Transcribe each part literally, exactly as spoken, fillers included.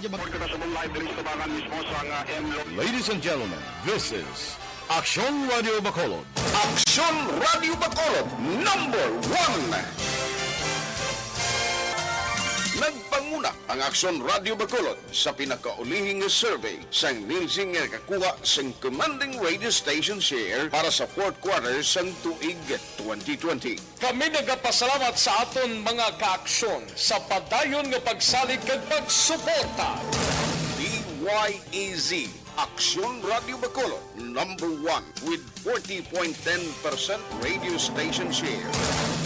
Report kita sa Moon Live diri sa tabangan mismo sang, ah, M Lo- Ladies and gentlemen, this is Aksyon Radio Bacolod. Aksyon Radio Bacolod, number one. Nagpanguna ang Aksyon Radio Bacolod sa pinakaulihing nga survey sang Nielsen nga nakakuha sang commanding radio station share para sa fourth quarter sang tuig twenty twenty. Kami nagapasalamat sa aton mga kaaksyon sa padayon nga pagsalig kag pagsuporta. D Y A Z, Aksyon Radio Bacolod, number one with forty point ten percent radio station share.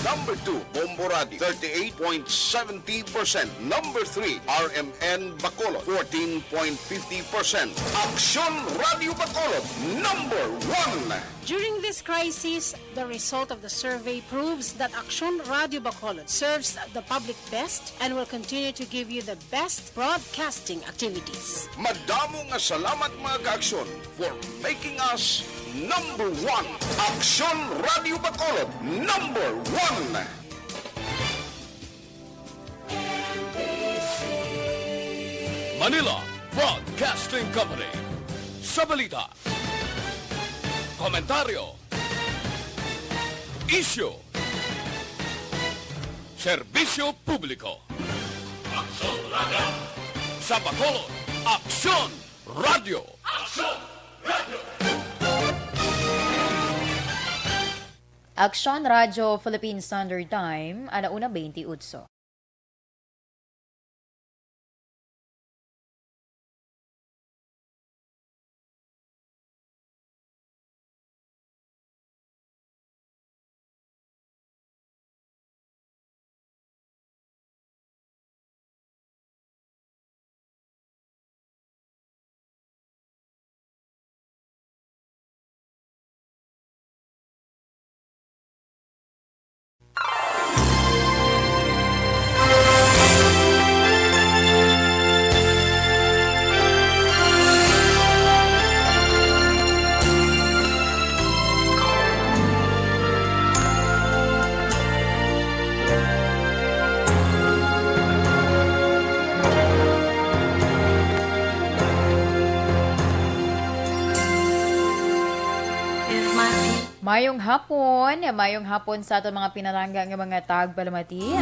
Number two, Bombo Radio, thirty-eight point seventy percent. Number three, R M N Bacolod, fourteen point fifty percent. Aksyon Radio Bacolod, number one. During this crisis, the result of the survey proves that Aksyon Radio Bacolod serves the public best and will continue to give you the best broadcasting activities. Madamo nga salamat, mga kaaksyon, for making us number one. Aksyon Radio Bacolod, number one. Manila Broadcasting Company. Sa balita, komentaryo, isyu, serbisyo publiko. Aksyon Radio. Sa Bacolod, Aksyon Radio. Aksyon Radio. Aksyon Radyo Philippine Standard Time, ala una twenty-eight. Mayong hapon, mayong hapon sa aton mga pinalangga nga mga tagpalamati.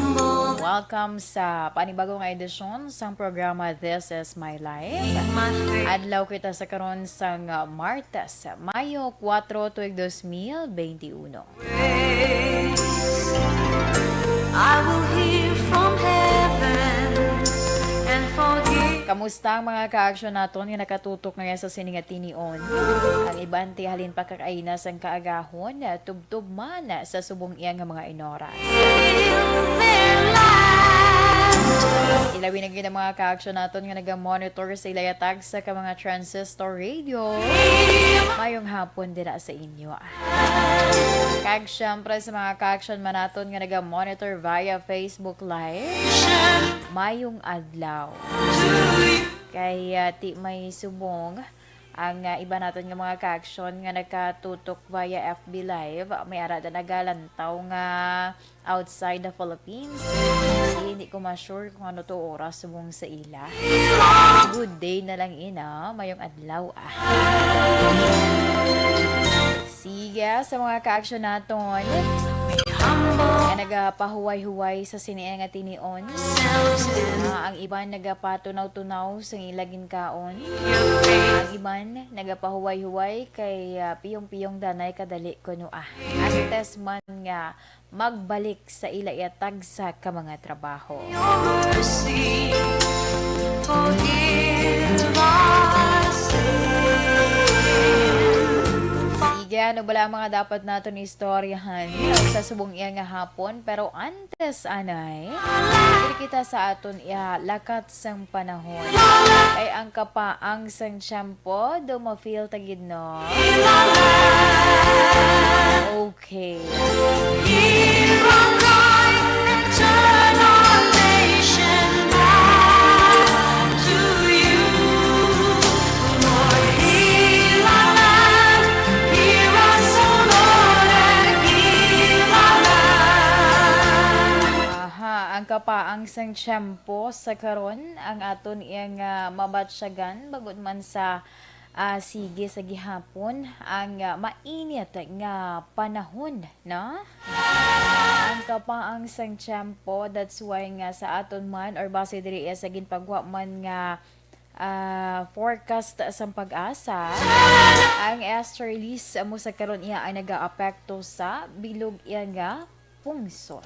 Welcome sa panibago nga edisyon sang programa This Is My Life. Adlaw kita sa karon sang, uh, Martes, Mayo kuwatro, tuig dos mil beintiuno. I will hear from heaven and forgive. Kamusta ang mga kaaksyon naton nga nakatutok nga sa sini nga tinion? Ang iban ti halin pa kag aina sang kaagahon, tubtob man sa subong iya nga mga inora. Ilawi na gid ang mga kaaksyon naton nga naga-monitor sa ila yatag sa ka mga transistor radio. Mayong hapon dira sa inyo. Kag syempre sa mga kaaksyon man naton nga naga-monitor via Facebook Live, mayong adlaw. Kay, ah, ti may subong ang, ah, iba naton nga mga kaaksyon nga nakatutok via F B Live, may ara da nagalantaw nga outside the Philippines. Kasi hindi ko ma-sure kung ano to oras subong sa ila. Good day na lang ina, mayong adlaw ah. Sige, sa mga kaaksyon naton nga nagapahuway-huway sa sini nga tinion. Ah, ang iban nagapatunaw-tunaw sa ila ginkaon. Ang iban nagapahuway-huway kay, ah, piyong-piyong danay kadali kuno ah. Antes man nga magbalik sa ila iya tagsa ka mga trabaho. Your mercy, forgive our sin. Sige, ano bala ang mga dapat naton istoryahan sa subong iya nga hapon? Pero antes, anay, diri kita sa aton iya lakat sang panahon. Kay ang kapaang sang tiyempo, do ma-feel ta gid, no? Okay. Here I cry and turn our nation back to you. Lord, heal our land, hear us, O Lord, and heal our land. Aha, ang Kapaang sang tiyempo sa karon ang aton iya nga mabatyagan, bangod man sa, ah, sige sa gihapon ang, ah, mainit nga panahon, no? Ang kapaang sang tiyempo, that's why nga sa aton man or base diri iya sa ginpagwa man nga, ah, forecast sang PAGASA, ang easterlies mo sa karon iya ay nagaapekto sa bilog iya nga pungsod.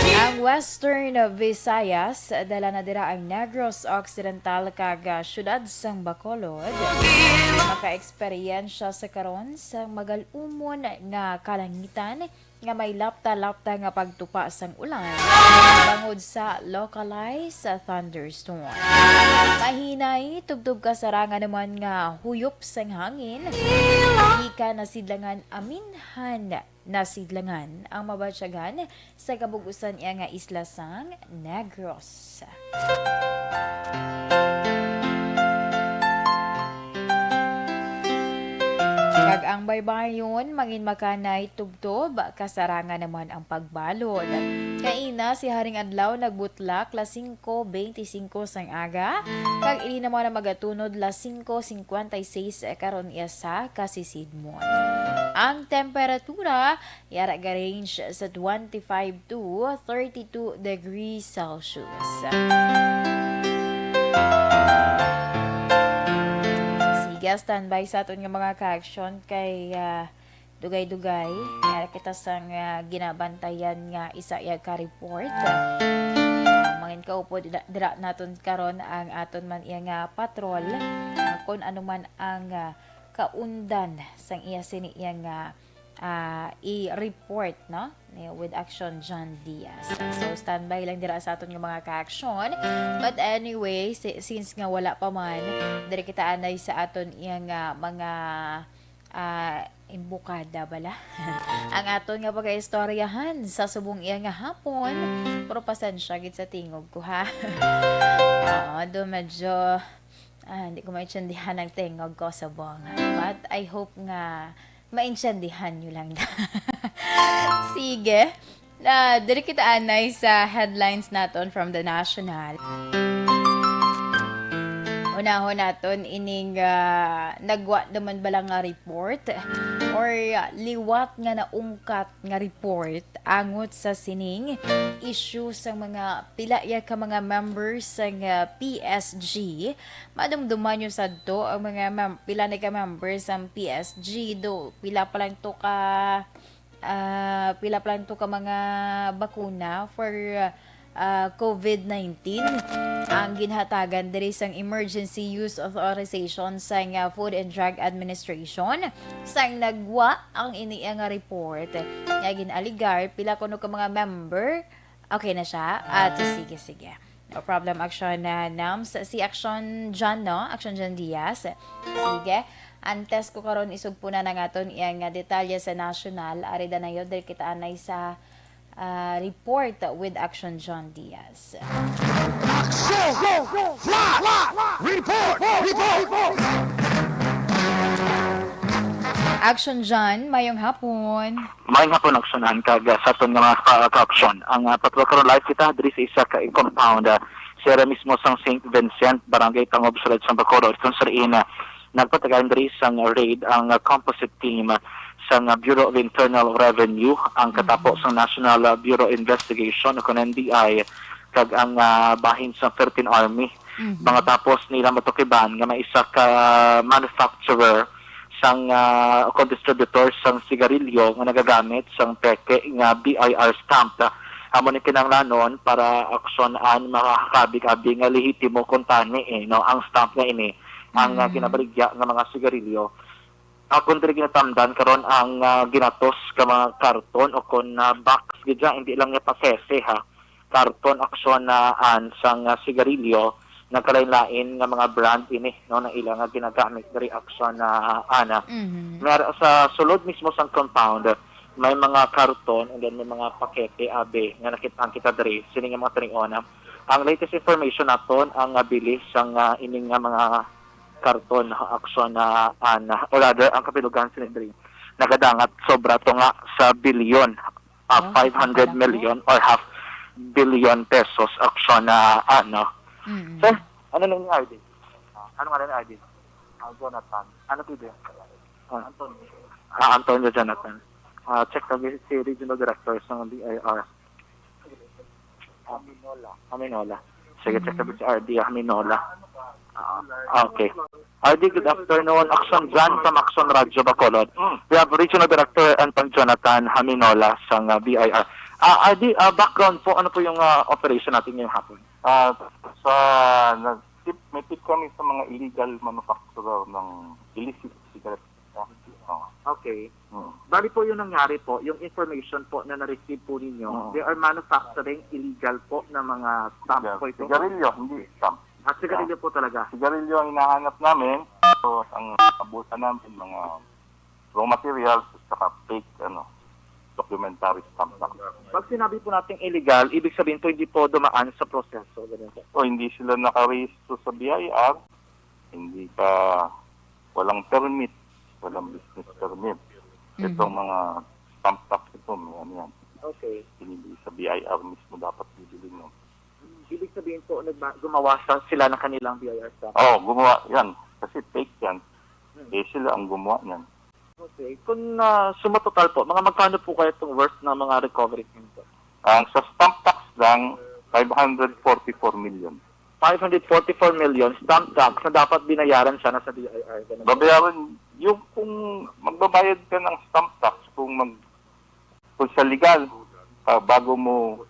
Ang Western Visayas, dala na dira ang Negros Occidental kag, ah, siyudad sang Bacolod, makaeksperyensya sa karon sa magal-umon nga kalangitan nga may lapta-lapta nga pagtupa sang ulan bangod sa localized thunderstorm. Mahinay, tubtob kasarangan naman nga huyop sang hangin gikan na sidlangan aminhan na sidlangan ang mabatyagan sa kabug-usan iya nga isla sang Negros. Kag ang baybayon, mangin makanay tubtob, kasarangan naman ang pagbalod. Kaina, si Haring Adlaw nagbutlak las singko bente singko sang aga, kag ini naman ang magatunod las singko singkwenta y seis karon iya sa kasisidmon. Ang temperatura, yara ga-range sa twenty-five to thirty-two degrees Celsius. Sige, standby sa aton nga mga ka-action kay, ah, dugay-dugay. Yara kita sang, ah, ginabantayan nga isa iya ka report. Ah, mangin kaupod dira, dira naton karon ang aton man iya nga patrol, ah, kung ano man ang, ah, kaundan sang iya sini iya nga, ah, i-report, no? Ni, with Action John Diaz. So, standby lang dira sa aton nga mga ka-action. But anyway, si-, since nga wala pa man, diri kita anay sa aton iya nga mga, ah, imbukada bala. Ang aton nga pagaistoryahan sa subong iya nga hapon. Pero pasensya gid sa tingog ko, ha? Oo, do medyo, ah, hindi ko maintindihan ang tingog ko subong. But I hope nga maintindihan nyo lang. Sige. Na, diri kita anay sa headlines naton from The National. Unahon naton ining, ah, nagwa naman bala nga report or, ah, liwat nga naungkat nga report angot sa sining issue sang mga pila ya ka mga members sang, ah, P S G. Madumduman nyo sadto ang mga mem-, pila na ka members sang P S G, do pila pa lang to ka, ah, pila pa lang to ka mga bakuna for, ah, COVID nineteen ang ginhatagan diri sang emergency use authorization sang, ah, Food and Drug Administration. Sang nagwa ang ini nga report nga gin-alegar pila kuno ka mga member. Okay na siya? Ah, to, sige, sige. No problem, Action na Nams. Si Action John, no? Action John Diaz. Sige. Antes ko karon isugpo na ang aton iyang, ah, detalye sa national, ari da na yun, diri kita anay sa, ah, report with Action John Diaz. Action! Flash! Report! Report! Action John, mayong hapon. Maayong hapon, Action Ann, kag, ah, sa aton nga mga ka-, ka-action. Ang, ah, patrol karon, live kita diri sa isa ka compound, ah, sa area mismo sang Saint Vincent, Barangay Tangob, Sulod sang Bacolod, kung sa diin, ah, nagpatagalan diri sang raid ang, ah, composite team, ah, sang, ah, Bureau of Internal Revenue, ang katapo Mhm. sang National, ah, Bureau of Investigation o kon N B I, kag ang, ah, bahin sang thirteenth Army. Mhm. Mga tapos nila matukiban nga may isa ka manufacturer sang, ah, o kon distributor sang sigarilyo nga nagagamit sang peke nga B I R stamp. Amo ni kinahanglanon para aksyonan makakabig-abig nga lehitimo kuntani, eh, no, ang stamp nga ini ang, ah, Mhm. ginabaligya nga mga sigarilyo. Akon diri ginatamdan karon ang, ah, ginatos ka mga karton o kon, ah, box gid siya, hindi lang niya pakete, ha. Karton, aksyon na an sang, ah, sigarilyo, nagkalain-lain nga mga brand ini, no, na ila nga ginagamit diri, aksyon na ana. Mhm. May ara sa sulod mismo sang compound, may mga karton and then may mga pakete, abi, nga nakit-an kita diri. Sini nga mga tinion, ah. Ang latest information naton, ang, ah, bili sang, ah, ining nga mga karton, aksyon na ana, or rather, ang kapilugan sini diri nagadangat sobra to nga sa bilyon. ah, Oh, five hundred million or half billion pesos auction na, ano. Mm. Sir, ano na ni R D? Ah, ano nga na ni R D? Ah, Jonathan. Ano po yun? Ah, Antonio. Ah, Antonio Jonathan. Ah, check kami si Regional Director sa B I R. Aminola. Aminola. Sige, check kami si R D Aminola. Ah, okay. R D, good afternoon. Action John from Action Radio Bacolod. Mm. We have Regional Director Anton Jonathan Haminola sa, ah, B I R. Ah, R D, ah, background po, ano po yung, ah, operation natin ngayong hapon? Ah, sa, nag-tip, may tip kami sa mga illegal manufacturer ng illicit cigarette. Ah, oo. Okay. Mm. Bali po yung nangyari po, yung information po na na-receive po ninyo, Oo. they are manufacturing illegal po na mga stamp Sigar-, po ito? Sigarilyo, hindi stamp. Ah, sigarilyo po talaga? Sigarilyo ang hinahanap namin. So, ang abutan namin, mga raw materials, at saka fake, ano, documentary stamp lang. Pag sinabi po natin illegal, ibig sabihin po hindi po dumaan sa proseso, ganun po? O, hindi sila nakarehistro sa B I R, hindi ka, walang permit, walang business permit. Mhm. Itong mga stamp tax ito, may ano yan. Okay. Hindi sa B I R mismo dapat bibili, no? Ibig sabihin po, nagma-, gumawa sa, sila ng kanilang B I R stamp? Oo, gumawa yan. Kasi fake yan. Hmm. Eh, sila ang gumawa niyan. Okay. Kung, ah, sumatotal po, mga magkano po kaya itong worth ng mga recovery ninyo? Ang sa stamp tax lang, five hundred forty-four million. Five hundred forty-four million stamp tax na dapat binayaran sana sa B I R. Ganun po. Babayaran, yung kung magbabayad ka ng stamp tax, kung mag-, kung sa legal, ah, bago mo,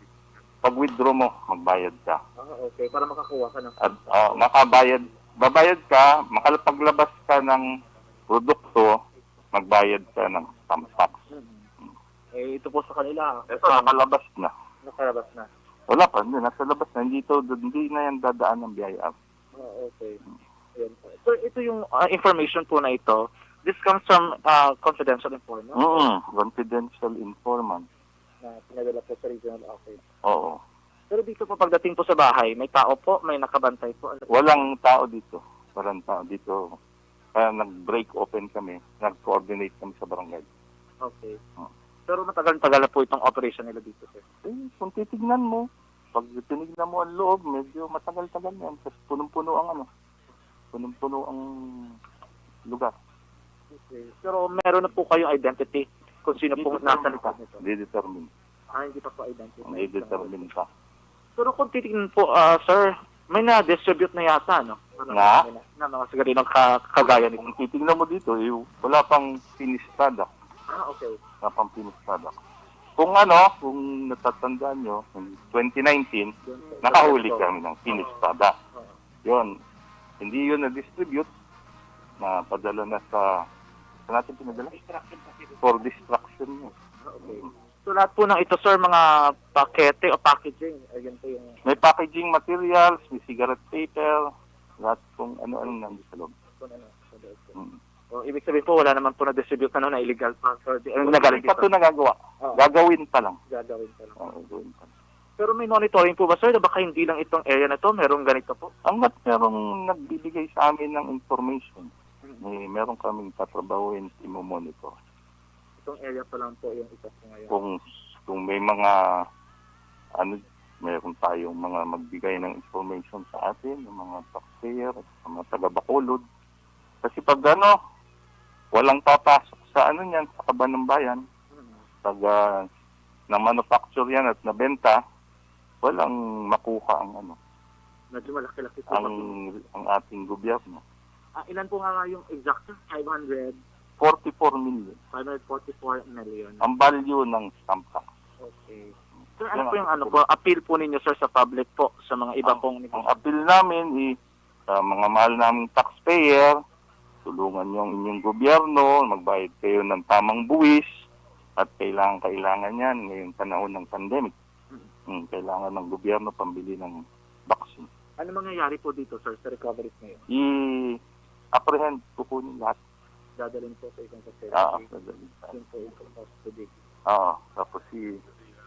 pag-withdraw mo, magbayad ka. Ah, okay. Para makakuha ka ng At, ah, makabayad, babayad ka, makapaglabas ka ng produkto, magbayad ka ng stamp tax. Mm. Eh, ito po sa kanila, Ito, nakalabas na. Nakalabas na. Wala pa, hindi, nasa labas na. Hindi ito, hindi na yan dadaan ng B I R. Ah, okay. Yan po. So, ito yung, ah, information po na ito. This comes from, ah, confidential informant. Mm, confidential informant. Na pinadala po sa regional office. Oo. Pero dito po, pagdating po sa bahay, may tao po, may nakabantay po? Ano? Walang tao dito. Walang tao dito. Kaya nag-break open kami, nag-coordinate kami sa barangay. Okay. Hmm. Pero matagal-tagal na po itong operation nila dito, sir? Eh, kung titignan mo, pag tinignan mo ang loob, medyo matagal-tagal yan. Tapos punong-puno ang ano, punong-puno ang lugar. Okay. Pero meron na po kayong identity kung sino pong Di-determine nasa pa. likod nito? Di-determine. Ah, hindi pa po identified. Hindi determine pa. Pero kung titignan po, ah, sir, may na-distribute na yata, no? Ano, Nga? may na, na mga sigarilong ka-, kagaya nito. Kung titignan mo dito, eh, wala pang finished product. Ah, okay. Wala pang finished product. Kung ano, kung natatandaan nyo, in twenty nineteen, Yun, sir. nakahuli Correct. kami ng finished Oo. product. Oo. Yun. Hindi yun na-distribute, na padala na sa, sa natin pinadala? Destruction kasi. For destruction yun. Ah, okay. So, lahat po ng ito, sir, mga pakete o packaging, ayun po yung May packaging materials, may cigarette paper, lahat kung ano-ano nandun sa loob. Kung ano, sa loob po. Mm. O, ibig sabihin po, wala naman po na-distribute na, no, na illegal pa, sir. Di, ano, Hindi nagaling pa dito? ito nagagawa. Oo. Gagawin pa lang. Gagawin pa lang. Oo, gagawin pa lang. Pero may monitoring po ba, sir, na baka hindi lang itong area na to, merong ganito po? Hanggat merong nagbibigay sa amin ng information, Mm. may meron kaming tatrabahuin, imo-monitor. Itong area pa lang po yung isa po ngayon. Kung, kung may mga, ano, meron tayong mga magbigay ng information sa atin, yung mga taxpayer, mga taga-Bacolod. Kasi pag ano, walang papasok sa ano niyan, sa kaban ng bayan. Mm. Pag, ah, na-manufacture yan at nabenta, walang makuha ang ano, Medyo malaki-laki po ang, kasi. ang ating gobyerno. Ah, ilan po nga nga yung exact, sir? Five hundred? Forty-four million. Five hundred forty-four million. Ang value ng stamp tax. Okay. Sir, ano Yan po ang yung ano appeal. po, appeal po ninyo, sir, sa public po, sa mga iba Ang, pong ang appeal namin is sa mga mahal naming taxpayer, tulungan niyo ang inyong gobyerno, magbayad kayo ng tamang buwis at kailangan, kailangan yan ngayong panahon ng pandemic. Mm. Mm, kailangan ng gobyerno pambili ng vaccine. Ano mangyayari po dito, sir, sa recoveries ngayon? I-apprehend, kukunin lahat. Dadalhin po sa isang facility. Oo, dadalhin sa Yun po yung custody. Oo, tapos si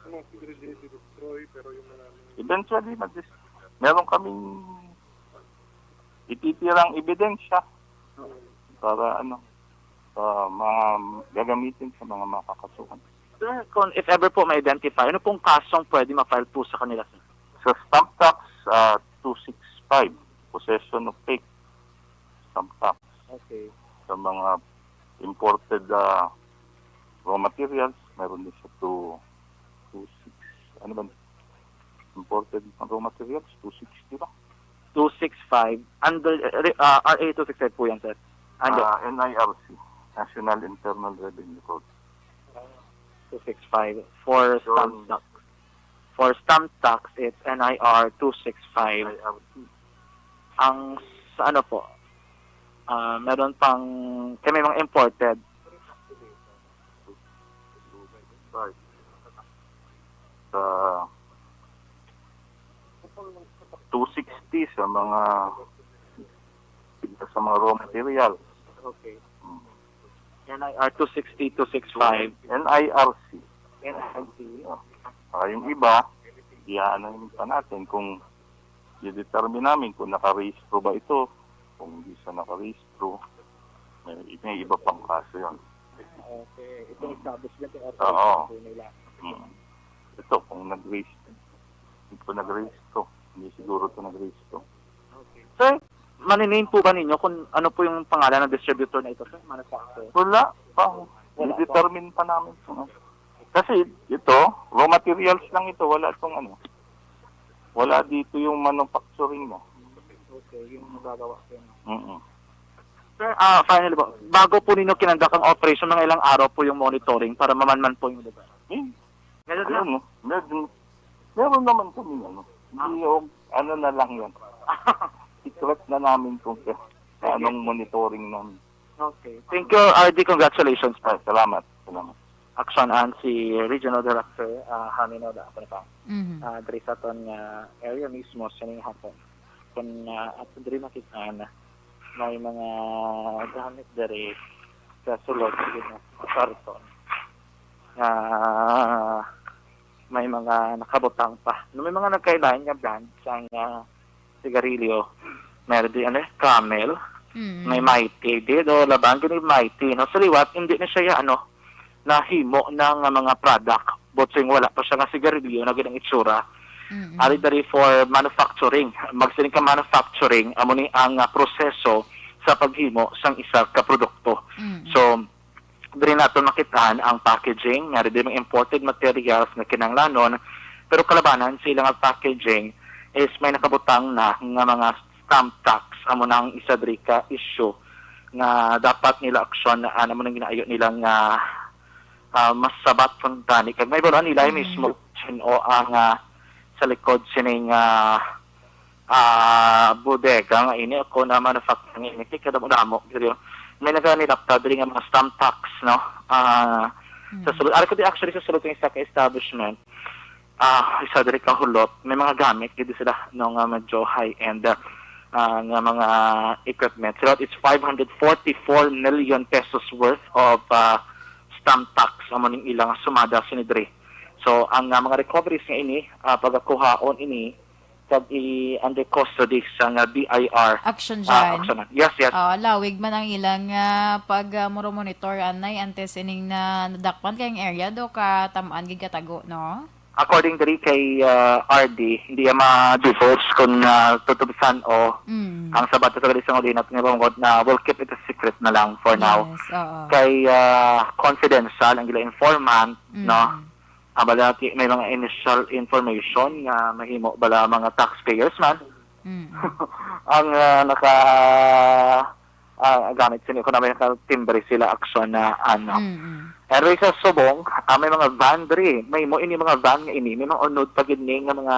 Ano, pwede din i-destroy, pero yung mga Eventually, mag-dis-, meron kaming ititirang ebidensya Oo. para ano, sa mga gagamitin sa mga makakasuhan. Sir, kung if ever po ma-identify, ano pong kasong pwede ma-file po sa kanila, sir? Sa stamp tax, ah, two six five, possession of fake stamp tax. Okay. Sa mga imported, ah, raw materials, meron din sa two, two six, ano ba? Imported raw materials, two sixty ba? Two six five. Under, uh, R A two six five po yan, sir. Under Ah, N I R C, National Internal Revenue Code. Two six five. For Yun. Stamp tax. For stamp tax, it's N I R two six five. N I R C. Ang sa ano po, ah, meron pang, kami mga imported. Right. Sa two sixty sa mga, sa mga raw material. Okay. Hmm. N I R two sixty, two sixty-five. N I R C. N I R C. Ah, yung iba, iyaano pa natin kung i-determine namin kung nakarehistro ba ito. Kung hindi siya nakarehistro, may, may iba pang kaso yun. Okay. Itong establishment, yung Oo. operation po nila. Mm. Ito, kung nag-rehistro, kung nag-rehistro, hindi siguro ito nag-rehistro. Okay. Sir, maniname po ba ninyo kung ano po yung pangalan ng distributor na ito, sir? Manufacturer? Wala pa. Wala pa. I-determine pa namin kung ano. Kasi ito, raw materials lang ito. Wala itong ano. Wala dito yung manufacturing na. Okay, yung nagagawa ko yun. Mm-mm. Sir, ah, finally po, bago po ninyo kinandak ang operation, mga ilang araw po yung monitoring para mamanman po yung lugar? Eh, Ngayon lang? ano, meron, meron naman kami ano. Hindi, Ah. yung ano na lang yan. Secret na namin kung ka- Sige. anong monitoring namin. Okay. Thank you, R D. Congratulations po. Ah, salamat. Salamat. Action and si Regional Director, ah, Harmon Oda, ako na pa. Mhm. Ah, diri sa aton nga area mismo, sining hapon. Kung, ah, ato diri makita na may mga gamit diri sa sulod, yun nga, karton. Ah, may mga nakabutang pa. No, may mga nagkailain nga brand sang, ah, sigarilyo. Meron di, ano, Camel. Mm. May Mighty. Di, do, laban, gini Mighty. No, sa liwat, hindi na siya, ano, nahimo na nga mga product. But sing wala pa siya nga sigarilyo na ginang itsura. Mm. Ari dari for manufacturing. Magsiling ka manufacturing, amo ni ang, ah, proseso sa paghimo sang isa ka produkto. Mm. So, diri naton makitaan ang packaging, nga diri mga imported materials nga kinahanglanon, pero kalabanan sa ilang packaging is may nakabutang na nga mga stamp tax, amo na ang isa diri ka issue nga dapat nila aksyon, ah, amo nang ginaayo nila nga, ah, masabat kuntani. Kag may balaan nila Mm. mismo sino ang, ah, sa likod sining, ah, ah, bodega nga ini ako na manufacturing ini, kay kadamo-damo diri. May naganilapta diri nga mga stamp tax, no? Ah, sa Mm. sulod, ari ko di actually sa sulod ng isa ka establishment, ah, isa diri ka hulot, may mga gamit gid sila, no, nga medyo high-end, ah, nga mga equipment. So it's five hundred forty-four million pesos worth of, ah, stamp tax amo ning ilang sumada sini diri. So ang, ah, mga recoveries nga ini, ah, pagakuhaon ini kag i-under custody sa nga B I R, Action ah, dyan. Action. Yes, yes. Ah, lawig man ang ilang, ah, pag, ah, muro monitor, anay, antes ining na nadakpan kay ang area do ka tamaan gid katago, no? According diri kay, ah, R D, hindi yan ma-divulge kung, ah, tutubisan o Mm. ang sabat sa gali sa ulinat nga bangod na we'll keep it a secret na lang for now. Yes, oo. Kay, ah, confidential ang ila informant, Mm. no? Ah, bala, ti-, may mga initial information nga mahimo bala mga taxpayers man Mm. ang, ah, naka, ah, gamit sini, kung may nakatimbre sila action na ano. Mm. Anyway, sa subong, ah, may mga van diri. May mo ini mga van nga ini. May mga unod pa gid ni nga mga,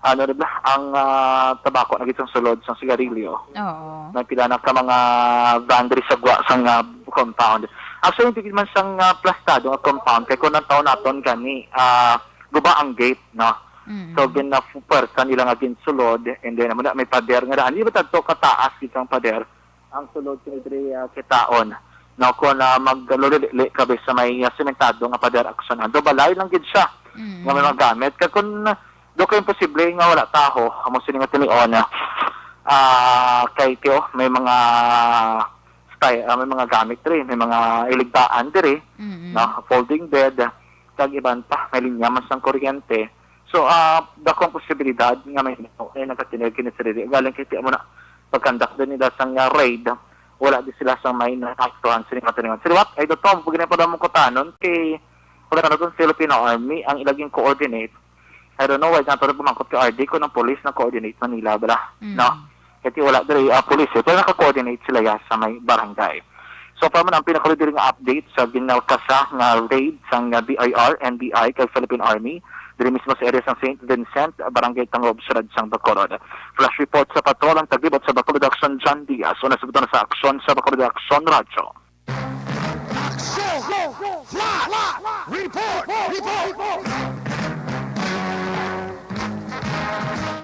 ano na ba, ang, ah, tabako na gid sang sulod sang sigarilyo. Oo. May pila na ka mga van diri sa gwa sang, ah, compound. Actually, hindi man sang, ah, plastado nga compound. Kay kung ang taon naton gani, ah, guba ang gate, no? Mm. So, ginapuwersa nila nga ginsulod, and then, amo na, may pader nga daan. Di ba tadto kataas gid ang pader? Ang sulod sini diri, ah, kitaon. No, kung, ah, maglulili ka ba sa may, ah, sementado nga pader action, do balay lang gid siya Mm. nga may mga gamit. Kag kung, ah, do kay imposible nga wala taho, amo sini nga tinion, ah, kay tiyo, may mga style, ah, may mga gamit diri, may mga iligdaan diri, Mm. no, folding bed, kag iban pa, may linya man sang kuryente. So, ah, dakong posibilidad nga may, may nagkatinig kini sa dili. Galing kay ti amo na pagkandak din nila sang, ah, raid, wala di sila sang may naaktuhan sini nga tiningon. Sila, what? Ay, dito, pag ginay pa daw mong kutanon kay wala na doon Filipino Army ang ilaging coordinate. I don't know why nato na pumangkot ka R D kung ang police na coordinate Manila, bala. Mm. No? Kaya wala diri, ah, police, eh. Pero naka-coordinate sila ya sa may barangay. So, pa man ang pinakauli diri nga update sa ginalkasa nga raid sang, ah, B I R, N B I, kag Philippine Army, diri mismo sa area sang Saint Vincent, Barangay Tangob, Siyudad sang Bacolod. Flash report sa patrol ang taglibot sa Bacolod Action, John Diaz. Una sa butang sa aksyon sa Bacolod Action Radyo. Action! Flash! Report! Report!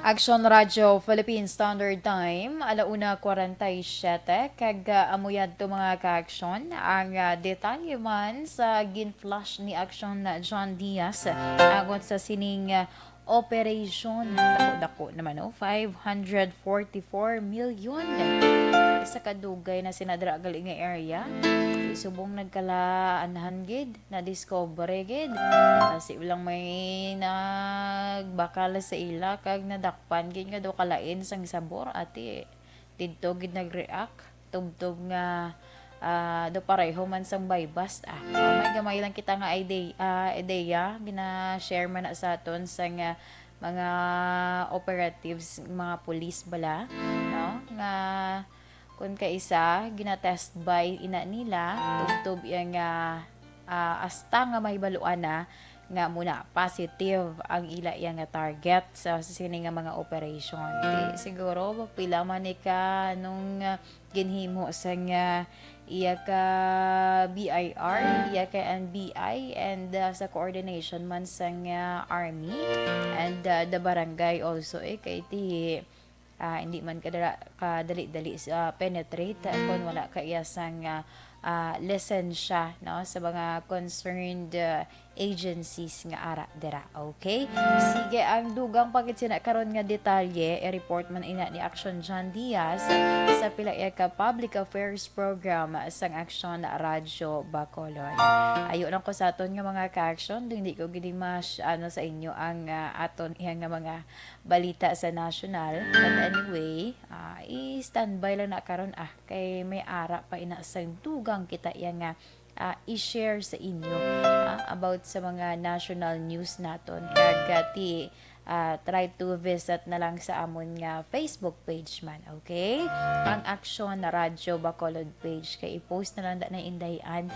Action Radyo Philippine Standard Time, alauna kwarenta y siyete, kag, ah, amo yadto, mga ka-aksyon, ang, ah, detalye man sa gin-flash ni Aksyon John Diaz, ah, angot sa sining, ah, operation. Dako-dako naman, oh, five hundred forty-four million. Isa ka dugay na sina dira gali nga area. Subong nagkalaan gid, nadiscover gid. Kasi lang may nagbakal sa ila kag nadakpan gid nga daw kalain sang sabor, ati. Didto gid nag-react. Tubtob nga, ah, daw pareho man sang buy bust, ah. Ah, may gamay lang kita nga idea, ah, ideya, gina-share man na sa aton sang, ah, mga operatives, mga pulis bala, no? Nga kun kaisa, gina-test buy ina nila, tubtob iya nga, ah, hasta nga mahibaluan na nga muna positive ang ila iya nga target sa sini nga mga operation. Di, siguro, pila man ni ka nung, ah, ginhimo sang, ah, iya ka B I R, iya ka N B I, and, ah, sa coordination man sang, ah, army and, ah, the barangay also, eh, kay ti, ah, hindi man kadala-, kadali-dali sa penetrate, ah, kung wala ka iya sang, ah, ah, lisensya, no, sa mga concerned, ah, agencies nga ara dira. Okay? Sige, ang dugang pa gid sina karon nga detalye, i-report man ina ni Action John Diaz sa pila iya ka public affairs program sang Action Radyo Bacolod. Ayo lang ko sa aton nga mga ka-action, hindi ko gid mas, ano, sa inyo ang, ah, aton iya nga mga balita sa national. But anyway, ah, i-standby lang na karon, ah, kay may ara pa ina sang dugang kita iya nga, ah, i-share sa inyo, ah, about sa mga national news naton. Kag, ah, ti, ah, try to visit na lang sa amon nga Facebook page man, okay? Ang Aksyon Radyo Bacolod page, kay i-post na lang da na indayan.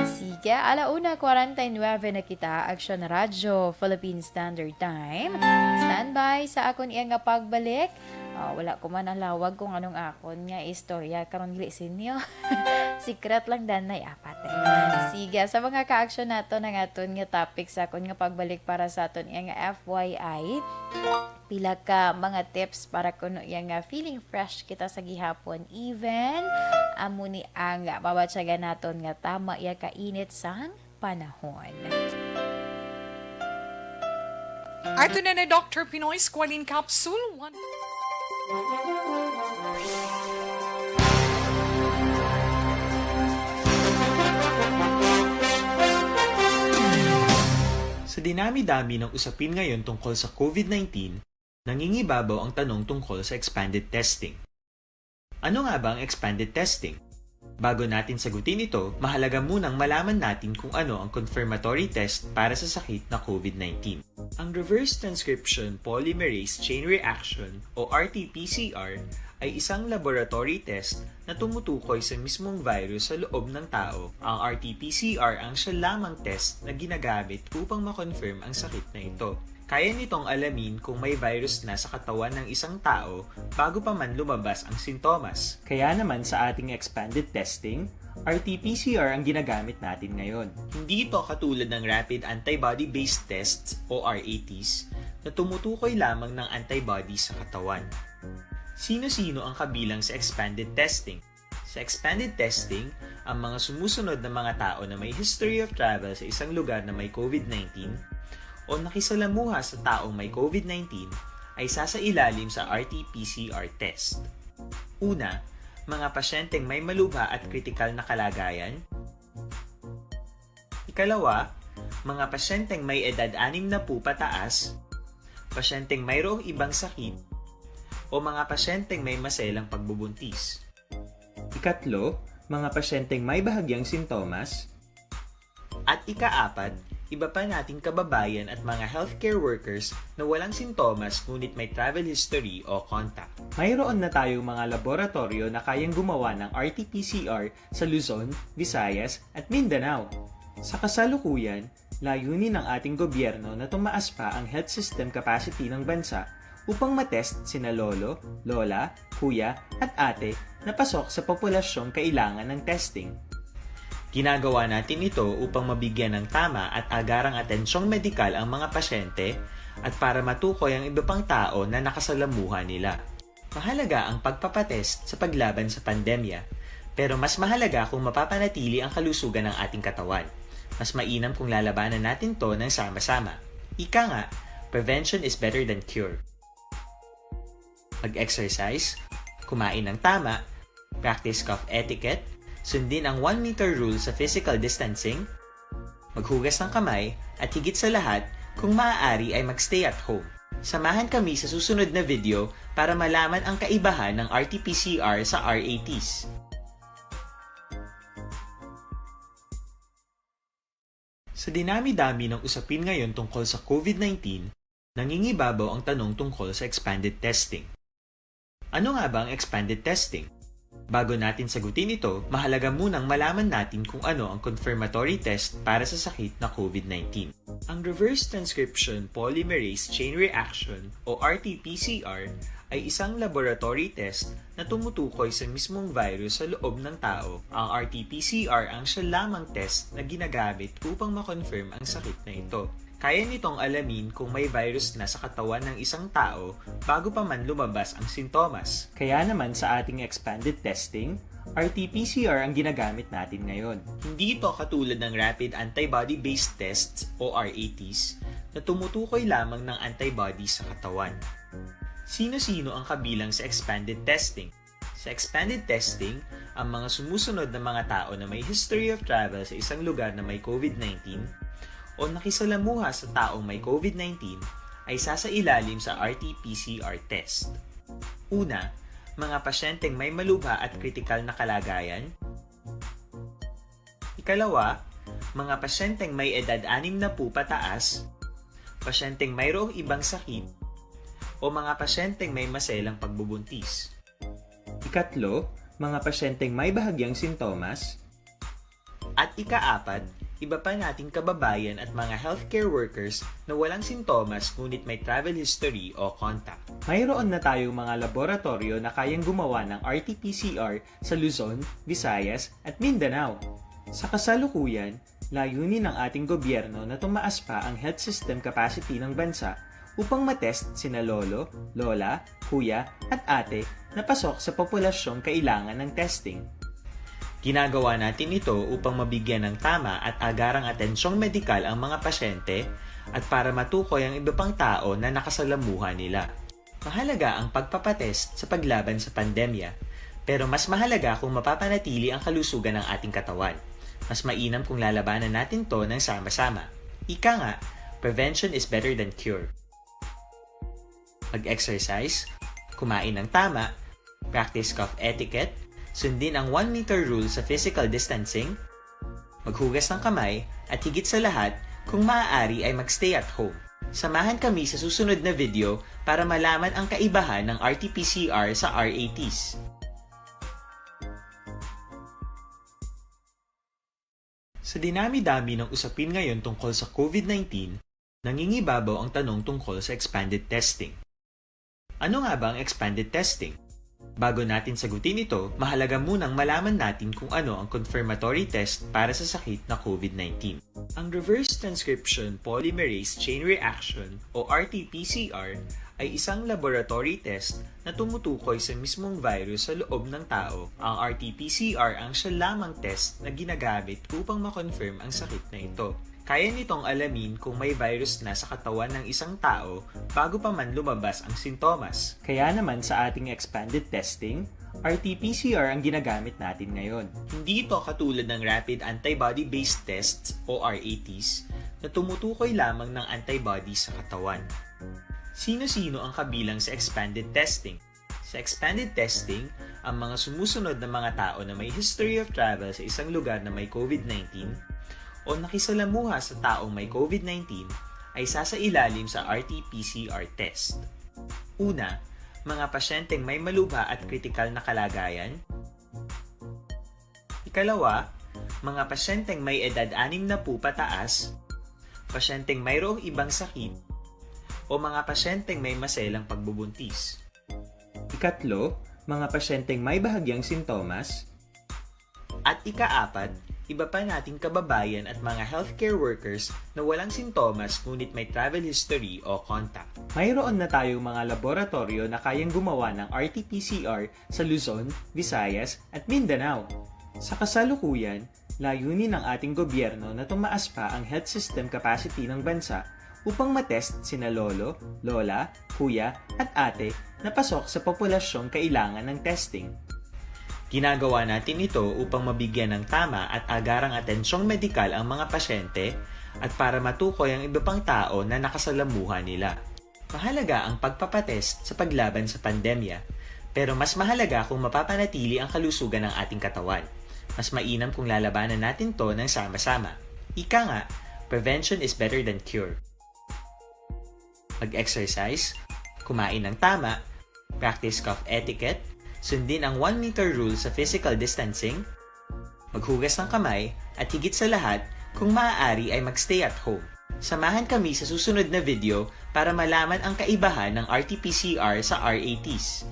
Sige, alauna kwarenta y nuebe na kita, Aksyon Radyo, Philippine Standard Time. Standby sa akon iya nga pagbalik. Ah, wala ko man nalawag kung anong akon nga istorya karon gali sinyo. Secret lang, danay, apat, eh. Sige, sa mga ka-action nato, ang aton nga topic sa akon nga pagbalik para sa aton nga F Y I, pila ka mga tips para kuno iya nga feeling fresh kita sa gihapon. Even, amo ni ang mabatyagan naton nga tama iya ka init sang panahon. Ato na na, Doctor Pinoy Squalene Capsule. One. Sa dinami-dami ng usapin ngayon tungkol sa COVID nineteen, nangingibabaw ang tanong tungkol sa expanded testing. Ano nga ba ang expanded testing? Bago natin sagutin ito, mahalaga munang malaman natin kung ano ang confirmatory test para sa sakit na COVID nineteen. Ang reverse transcription polymerase chain reaction o R T P C R ay isang laboratory test na tumutukoy sa mismong virus sa loob ng tao. Ang R T P C R ang siya lamang test na ginagamit upang ma-confirm ang sakit na ito. Kaya nitong alamin kung may virus na sa katawan ng isang tao bago pa man lumabas ang sintomas. Kaya naman sa ating expanded testing, R T P C R ang ginagamit natin ngayon. Hindi ito katulad ng rapid antibody-based tests o R A Ts na tumutukoy lamang ng antibody sa katawan. Sino-sino ang kabilang sa expanded testing? Sa expanded testing, ang mga sumusunod na mga tao na may history of travel sa isang lugar na may COVID nineteen o nakisalamuha sa taong may COVID nineteen ay sasailalim sa R T P C R test. Una, mga pasyenteng may malubha at kritikal na kalagayan. Ikalawa, Mga pasyenteng may edad anim na po pataas, pasyenteng mayroong ibang sakit, o mga pasyenteng may maselang pagbubuntis. Ikatlo, mga pasyenteng may bahagyang sintomas. At ikaapat, iba pa nating kababayan at mga healthcare workers na walang sintomas ngunit may travel history o contact. Mayroon na tayong mga laboratoryo na kayang gumawa ng R T P C R sa Luzon, Visayas, at Mindanao. Sa kasalukuyan, layunin ng ating gobyerno na tumaas pa ang health system capacity ng bansa upang matest sina lolo, lola, kuya, at ate na pasok sa populasyong kailangan ng testing. Ginagawa natin ito upang mabigyan ng tama at agarang atensyong medikal ang mga pasyente at para matukoy ang iba pang tao na nakasalamuha nila. Mahalaga ang pagpapatest sa paglaban sa pandemya, pero mas mahalaga kung mapapanatili ang kalusugan ng ating katawan. Mas mainam kung lalabanan natin to ng sama-sama. Ika nga, prevention is better than cure. Mag-exercise, kumain ng tama, practice cough etiquette, sundin ang one meter rule sa physical distancing, maghugas ng kamay, at higit sa lahat, kung maaari ay magstay at home. Samahan kami sa susunod na video para malaman ang kaibahan ng R T P C R sa R A Ts. Sa dinami-dami ng usapin ngayon tungkol sa COVID nineteen, nangingibabaw ang tanong tungkol sa expanded testing. Ano nga ba ang expanded testing? Bago natin sagutin ito, mahalaga munang malaman natin kung ano ang confirmatory test para sa sakit na COVID nineteen. Ang reverse transcription polymerase chain reaction o R T P C R ay isang laboratory test na tumutukoy sa mismong virus sa loob ng tao. Ang R T P C R ang siya lamang test na ginagamit upang ma-confirm ang sakit na ito. Kaya nitong alamin kung may virus na sa katawan ng isang tao bago pa man lumabas ang sintomas. Kaya naman sa ating expanded testing, R T P C R ang ginagamit natin ngayon. Hindi ito katulad ng rapid antibody-based tests o R A Ts na tumutukoy lamang ng antibody sa katawan. Sino-sino ang kabilang sa expanded testing? Sa expanded testing, ang mga sumusunod na mga tao na may history of travel sa isang lugar na may COVID nineteen o nakisalamuha sa taong may COVID nineteen ay sasailalim sa R T P C R test. Una, mga pasyenteng may malubha at kritikal na kalagayan. Ikalawa, mga pasyenteng may edad anim na po pataas, pasyenteng mayroong ibang sakit, o mga pasyenteng may maselang pagbubuntis. Ikatlo, mga pasyenteng may bahagyang sintomas. At ikaapat, iba pa nating kababayan at mga healthcare workers na walang sintomas ngunit may travel history o contact. Mayroon na tayong mga laboratoryo na kayang gumawa ng R T P C R sa Luzon, Visayas, at Mindanao. Sa kasalukuyan, layunin ng ating gobyerno na tumaas pa ang health system capacity ng bansa upang matest sina lolo, lola, kuya, at ate na pasok sa populasyong kailangan ng testing. Ginagawa natin ito upang mabigyan ng tama at agarang atensyong medikal ang mga pasyente at para matukoy ang iba pang tao na nakasalamuha nila. Mahalaga ang pagpapatest sa paglaban sa pandemya, pero mas mahalaga kung mapapanatili ang kalusugan ng ating katawan. Mas mainam kung lalabanan natin to ng sama-sama. Ika nga, prevention is better than cure. Mag-exercise, kumain ng tama, practice cough etiquette, sundin ang one meter rule sa physical distancing, maghugas ng kamay, at higit sa lahat, kung maaari ay magstay at home. Samahan kami sa susunod na video para malaman ang kaibahan ng R T P C R sa R A Ts. Sa dinami-dami ng usapin ngayon tungkol sa COVID nineteen, nangingibabaw ang tanong tungkol sa expanded testing. Ano nga ba ang expanded testing? Bago natin sagutin ito, mahalaga munang malaman natin kung ano ang confirmatory test para sa sakit na COVID nineteen. Ang reverse transcription polymerase chain reaction o R T P C R ay isang laboratory test na tumutukoy sa mismong virus sa loob ng tao. Ang R T P C R ang siya lamang test na ginagamit upang ma-confirm ang sakit na ito. Kaya nitong alamin kung may virus na sa katawan ng isang tao bago pa man lumabas ang sintomas. Kaya naman sa ating expanded testing, R T P C R ang ginagamit natin ngayon. Hindi ito katulad ng rapid antibody-based tests o R A Ts na tumutukoy lamang ng antibodies sa katawan. Sino-sino ang kabilang sa expanded testing? Sa expanded testing, ang mga sumusunod na mga tao na may history of travel sa isang lugar na may COVID nineteen o nakisalamuha sa taong may COVID nineteen ay sasailalim sa R T P C R test. Una, mga pasyenteng may malubha at kritikal na kalagayan. Ikalawa, mga pasyenteng may edad anim na po pataas, pasyenteng mayroong ibang sakit, o mga pasyenteng may maselang pagbubuntis. Ikatlo, mga pasyenteng may bahagyang sintomas. At ikaapat, iba pa nating kababayan at mga healthcare workers na walang sintomas ngunit may travel history o contact. Mayroon na tayong mga laboratoryo na kayang gumawa ng R T P C R sa Luzon, Visayas, at Mindanao. Sa kasalukuyan, layunin ng ating gobyerno na tumaas pa ang health system capacity ng bansa upang matest sina lolo, lola, kuya, at ate na pasok sa populasyong kailangan ng testing. Ginagawa natin ito upang mabigyan ng tama at agarang atensyong medikal ang mga pasyente at para matukoy ang iba pang tao na nakasalamuha nila. Mahalaga ang pagpapatest sa paglaban sa pandemya, pero mas mahalaga kung mapapanatili ang kalusugan ng ating katawan. Mas mainam kung lalabanan natin to ng sama-sama. Ika nga, prevention is better than cure. Mag-exercise, kumain ng tama, practice cough etiquette, sundin ang one meter rule sa physical distancing, maghugas ng kamay, at higit sa lahat, kung maaari ay magstay at home. Samahan kami sa susunod na video para malaman ang kaibahan ng R T P C R sa R A Ts.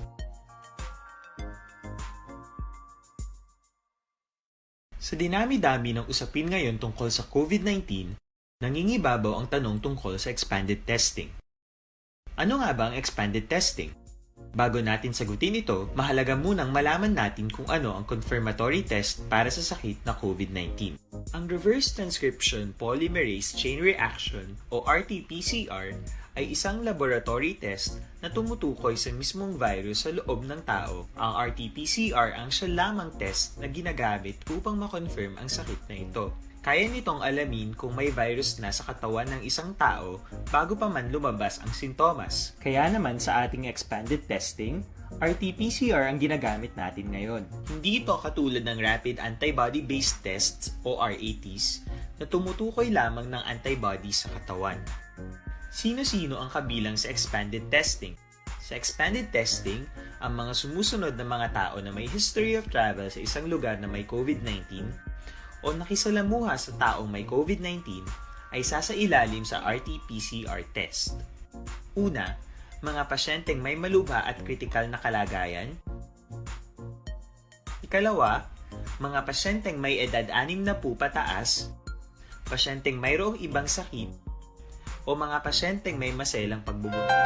Sa dinami-dami ng usapin ngayon tungkol sa COVID nineteen, nangingibabaw ang tanong tungkol sa expanded testing. Ano nga ba ang expanded testing? Bago natin sagutin ito, mahalaga munang malaman natin kung ano ang confirmatory test para sa sakit na COVID nineteen. Ang reverse transcription polymerase chain reaction o R T P C R ay isang laboratory test na tumutukoy sa mismong virus sa loob ng tao. Ang R T P C R ang siya lamang test na ginagamit upang ma-confirm ang sakit na ito. Kaya nitong alamin kung may virus na sa katawan ng isang tao bago pa man lumabas ang sintomas. Kaya naman sa ating expanded testing, R T P C R ang ginagamit natin ngayon. Hindi ito katulad ng rapid antibody-based tests o R A Ts na tumutukoy lamang ng antibody sa katawan. Sino-sino ang kabilang sa expanded testing? Sa expanded testing, ang mga sumusunod na mga tao na may history of travel sa isang lugar na may COVID nineteen o nakisalamuha sa taong may COVID nineteen ay sasailalim sa R T P C R test. Una, mga pasyenteng may malubha at kritikal na kalagayan. Ikalawa, mga pasyenteng may edad anim na po pataas, pasyenteng mayroong ibang sakit, o mga pasyenteng may maselang pagbubuntis.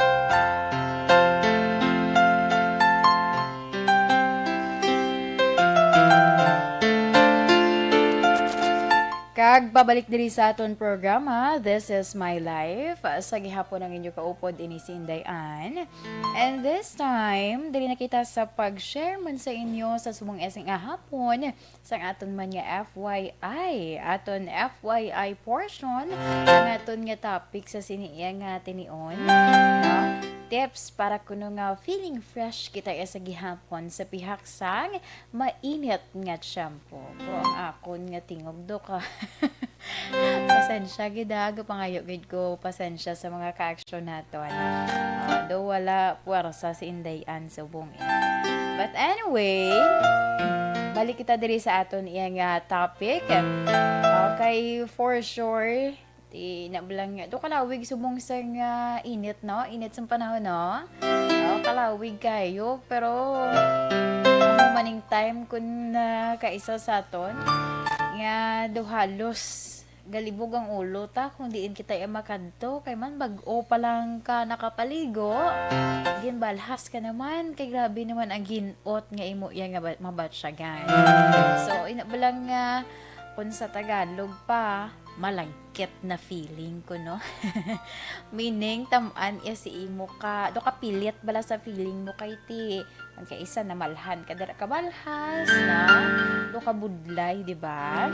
Kag pabalik diri sa aton programa, This is My Life. Sa gihapon ang inyo kaupod ini si Inday Ann. And this time, diri na kita sa pag-share man sa inyo sa subong nga hapon sang aton man nga F Y I, aton F Y I portion, ang aton nga topic sa sini iya nga tinion, no? Tips para kuno nga feeling fresh kita iya sa gihapon sa pihak sang mainit nga tiyempo. Pero ang akon nga tingog do ka. Pasensya gid, ha, gapangayo gid ko pasensya sa mga ka-action naton. Ah, do wala puwersa si Inday Ann subong eh. But anyway, balik kita diri sa aton iya nga topic. Okay, for sure, di na lang nga. Do kalawig subong sa nga init, no? Init sa panahon, no? Oh, kalawig kayo, pero amo maning time kun na kaisa sa aton nga do halos galibog ang ulo ta kung diin kita iya makadto, kay man bag-o pa lang ka nakapaligo, ginbalhas ka naman, kay grabe naman ang ginot nga imo iya nga ba-, mabatyagan. So, ina ba lang nga, kung sa Tagalog pa, malagkit na feeling ko, no? Meaning, tam-an iya si imo ka, do ka pilit bala sa feeling mo kay ti, magkaisa na malhan ka dira ka balhas na, do ka budlay, di ba?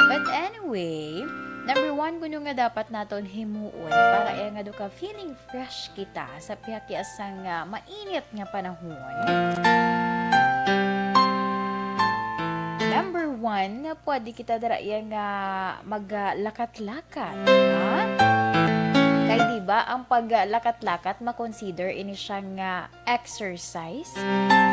But anyway, Number one, kuno nga dapat naton himuon para iya nga do ka feeling fresh kita sa pihak iya sang, ah, mainit nga panahon. Number one, pwede kita dira iya nga maglakat-lakat, ha? Kay di ba ang paglakat-lakat, ma-consider ini siya nga exercise?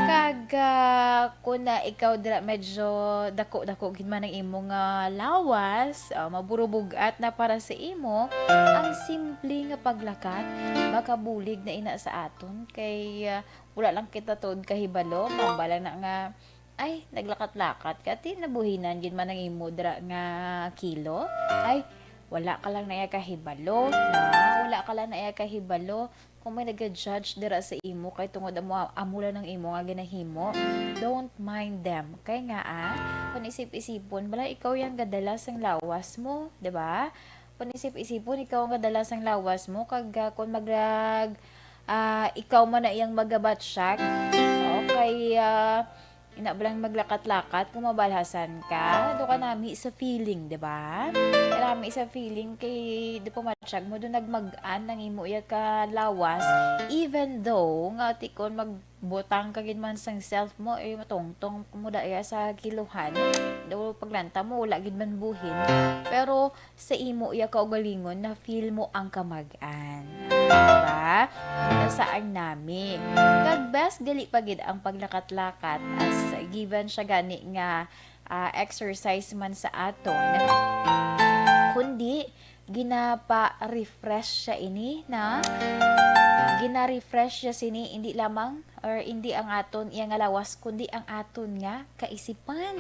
Kag, ah, kung na ikaw dira medyo dako-dako gid man ang imo nga lawas, ah, maburubug-at na para sa imo, ang simple nga paglakat makabulig na ina sa aton kay, ah, wala lang kita tuod kahibalo, mamba lang na nga, ay, naglakat-lakat ka, ti nabuhinan gid man ang imo dira nga kilo. Ay, wala ka lang na iya kahibalo, na, wala ka lang na iya kahibalo. Kung may naga-judge dira sa imo kay tungod amo, amo lang ang imo nga ginahimo, don't mind them. Kay nga, ah, kung isip-isipon, bala ikaw yang gadala sang lawas mo, di ba? Kung isip-isipon, ikaw ang gadala sang lawas mo, kag, ah, kung magrag, ah, ikaw man na iyang magabatsyag, okay, ah, ina ba lang maglakat-lakat kung mabalhasan ka? Do ka nami sa feeling, di ba? Nami sa feeling kay di pa matsyag mo, do nagmag-an ang imo iya ka lawas, even though nga ti kon magbutang ka gid man sang self mo, eh, matungtong mo da iya sa kiluhan. Do paglanta mo, wala gid man buhin. Pero sa imo iya kaugalingon, na-feel mo ang kamag-an. Diba? Nasa ang nami. Kag best gali pa gid ang paglakat-lakat as given siya gani nga, ah, exercise man sa aton. Kundi, ginapa-refresh siya ini, na? Gina-refresh siya sini, hindi lamang or hindi ang aton iya nga lawas, kundi ang aton nga kaisipan.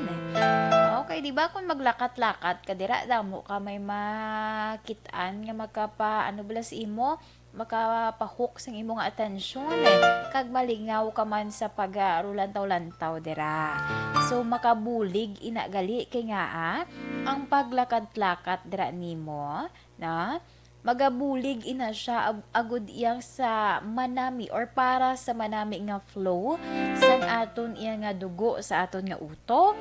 Okay, di ba? Kung maglakat-lakat ka dira, damo ka may makit-an nga makapa, ano bala sa imo, makapa-hook sang imo nga atensyon, eh. Kag malingaw ka man sa pag-, ah, rulantaw-lantaw dira. So, makabulig ina gali kay nga, ah, ang paglakat-lakat dira nimo, na? Magabulig ina siya ag-, agud iyang sa manami or para sa manami nga flow sang aton iya nga dugo sa aton nga utok.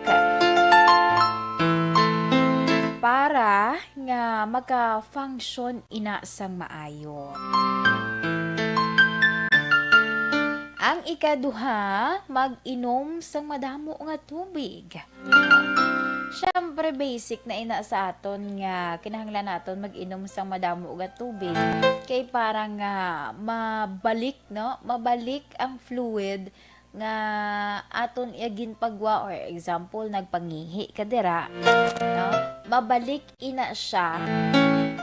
Para nga maka-function ina sang maayo. Ang ikaduha, mag-inom sang madamo nga tubig. Siyempre, basic na ina sa aton nga kinahanglan naton mag-inom sang madamo nga tubig. Kay para nga mabalik, no? Mabalik ang fluid nga aton iya ginpagwa, or example, nagpangihi ka dira, no? Mabalik ina siya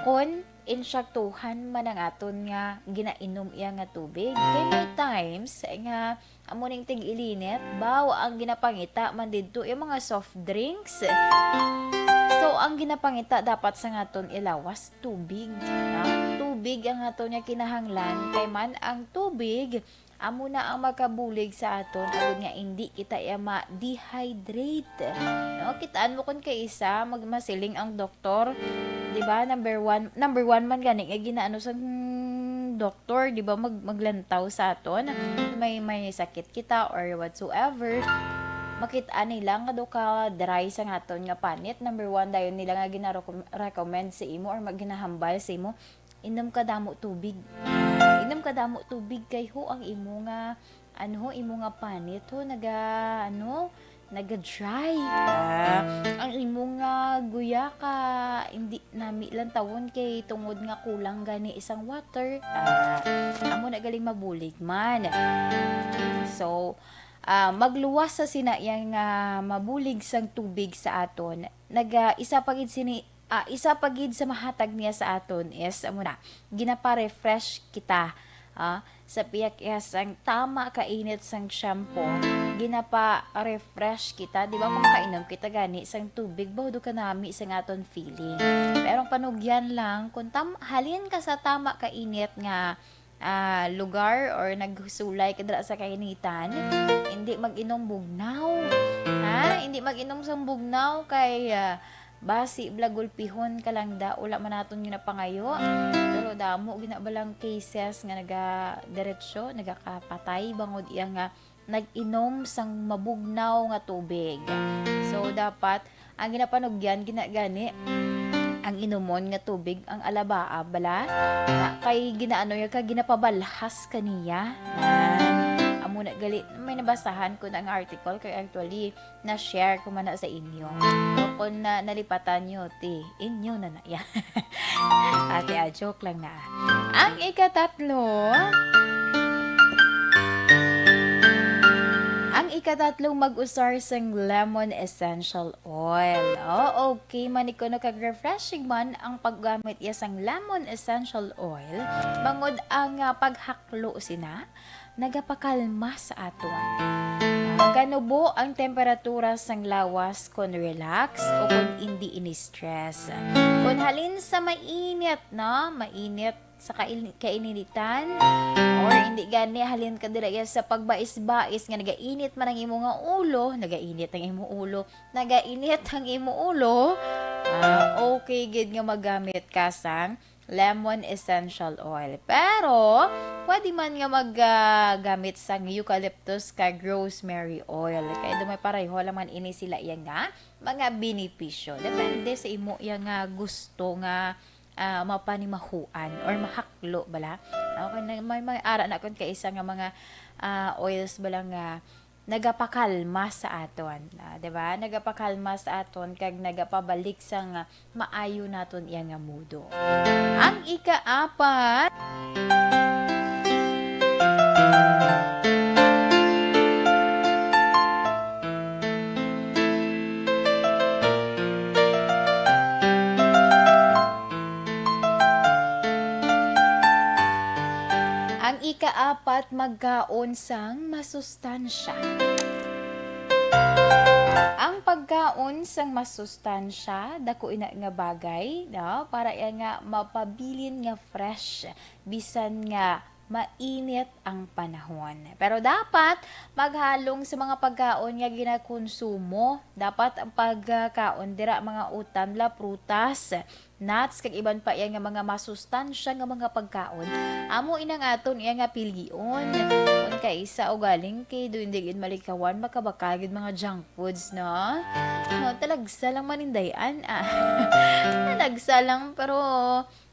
kon insaktuhan man ang aton nga ginainom iya nga tubig. Kay may times nga amo ning tig-ilinit, baw ang ginapangita man didto yung mga soft drinks. So, ang ginapangita dapat sa aton ilawas, tubig, ha? Tubig ang aton nga kinahanglan, kay man ang tubig amo na ang makabulig sa aton agud nga indi kita iya ma-dehydrate. No? Kitaan mo kun kay isa, mag-, masiling ang doktor, di ba? Number one, number one man gani nga ginaano sang doktor, di ba? Mag-, maglantaw sa aton. May, may sakit kita or whatsoever. Makit-an nila nga do ka dry sa aton nga panit. Number one dayon nila nga gina-recom-, recommend sa imo or mag-, ginahambal sa imo, inom ka damo tubig. Inom ka damo tubig kay ho ang imo nga, ano, imo nga panit ho, naga, ano, naga-dry. Ah, ang imo nga guya ka, hindi nami lantawon kay tungod nga kulang gani isang water. Ah, amo na galing mabulig man. So, ah, magluwas sa sina iya nga mabulig sang tubig sa aton. Naga, isa pa gid sini, ah, isa pa gid sa mahatag niya sa aton is, amo na, ginapa-refresh kita, ah, sa pihak iya sang tama ka init sang tiyempo, ginapa-refresh kita. Di ba, kung makainom kita gani sang tubig, baw do ka nami sang aton feeling. Pero ang panugyan lang, kung tam-, halin ka sa tama ka init nga, ah, lugar or nagsulay ka dira sa kainitan, hindi mag-inom bugnaw. Ha? Hindi mag-inom sang bugnaw kay, ah, basi bala gulpihon ka lang da, wala man naton ginapangayo. Pero damo gina balang cases nga naga-, diretso, nagakapatay bangod iya nga nag-inom sang mabugnaw nga tubig. So, dapat ang ginapanugyan, ginagani, ang inumon nga tubig ang alabaa bala, na kay ginaano ya ka, ginapabalhas kaniya. Nan, amo na gali, may nabasahan ko na nga article kay actually na-share ko man na sa inyo. O kung na, nalipatan nyo, ti, inyo na na ya. Ate, ah, joke lang na. Ang ikatatlo, ang ikatatlo, mag-usar sang lemon essential oil. Oh, okay man ni kuno kag refreshing man ang paggamit ya sang lemon essential oil, bangod ang, ah, paghaklo sina nagapakalma sa aton. Ah, ganubo ang temperatura sang lawas kon relax o kon indi ini-stress. Kon halin sa mainit, no? Mainit sa kail-, kaininitan, or hindi gani, halin ka dira ya sa pagbais-bais nga nagainit man ang imo nga ulo, nagainit ang imo ulo, nagainit ang imo ulo, ah, okay gid nga magamit ka sang lemon essential oil. Pero, pwede man nga mag, ah, gamit sang eucalyptus kag rosemary oil. Kay do may pareho lang man ini sila iya nga mga benepisyo. Depende sa imo iya nga gusto nga, ah, mapanimahuan or mahaklo bala. Okay, na, may, may ara na kon kaisa nga mga, ah, oils bala nga nagapakalma sa aton, ah, di ba? Nagapakalma sa aton kag nagapabalik sang, ah, maayo naton iya nga mudo. Ang ikaapat, ang ikaapat, magkaon sang masustansya. Ang pagkaon sang masustansya, dako ina nga bagay, no? Para iya nga mapabilin nga fresh, bisan nga mainit ang panahon. Pero dapat maghalong sa mga pagkaon nga ginakonsumo. Dapat ang pagkaon dira mga utan, la, prutas, nuts, kag iban pa iya nga mga masustansya nga mga pagkaon. Amo inang aton iya nga pilion. Kung kaisa o galing kay do hindi gid malikawan, makabakal gid mga junk foods, no? Oh, talagsa lang manindayan, ah. Talagsa lang, pero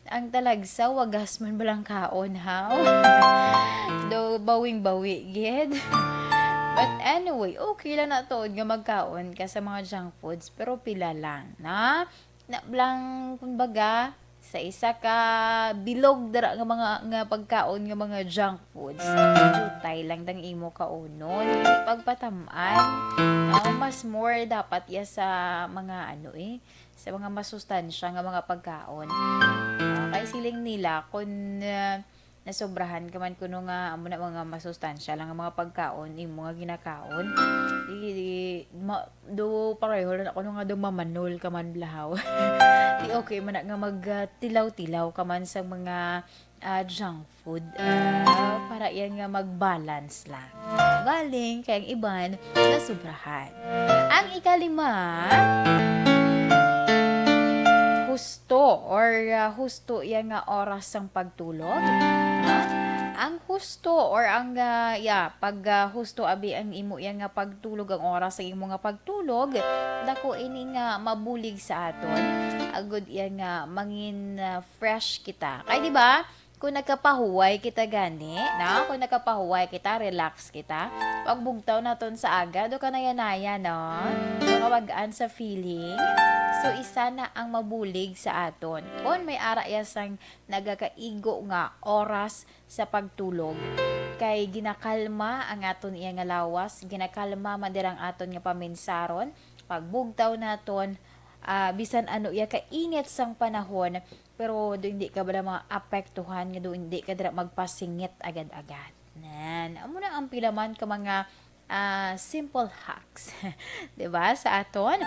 ang talagsa, wagas man balang kaon, haw? Do, bawing-bawi gid. But anyway, okay lang na tuod nga magkaon ka sa mga junk foods, pero pila lang, na? Na lang, kumbaga, sa isa ka bilog dira nga mga, nga pagkaon nga mga junk foods, jutay lang dang imo kaunon, pagpatam-an. Ah, mas more dapat ya sa mga ano eh, sa mga masustansya nga mga pagkaon. Ah, kay siling nila, kun, ah, nasobrahan ka man kuno nga amo na mga masustansya lang nga mga pagkaon imo nga ginakaon, di, di, ma-, do pareho lang ako nga do mamanol ka man, blahaw. Di okay man na nga mag, ah, tilaw-tilaw ka man sa mga, ah, junk food, ah, para yan nga mag-balance lang. Galing kay ang iban nasobrahan. Ang ikalima, husto or, ah, husto iya nga oras sang pagtulog. Ha? Ang husto or ang, ah, yeah, pag, ah, husto abi ang imo iya nga pagtulog, ang oras sa imo nga pagtulog, dako ini nga mabulig sa aton. Agud iya nga mangin, ah, fresh kita. Kay di ba? Kung nagkapahuway kita gani, no? Kung nagkapahuway kita, relax kita. Pagbugtaw naton sa aga, do ka naya-naya, no? Do ka magaan sa feeling. So, isa na ang mabulig sa aton. Kung may ara iya sang nagakaigo nga oras sa pagtulog, kay ginakalma ang aton iya nga lawas, ginakalma man dira ang aton nga paminsaron, pagbugtaw naton, ah, bisan ano iya kainit sang panahon, pero do hindi ka bala maapektuhan nga do hindi ka dira magpasingit agad-agad. Nan, amo na ang pila man ka mga, ah, simple hacks, di ba, sa aton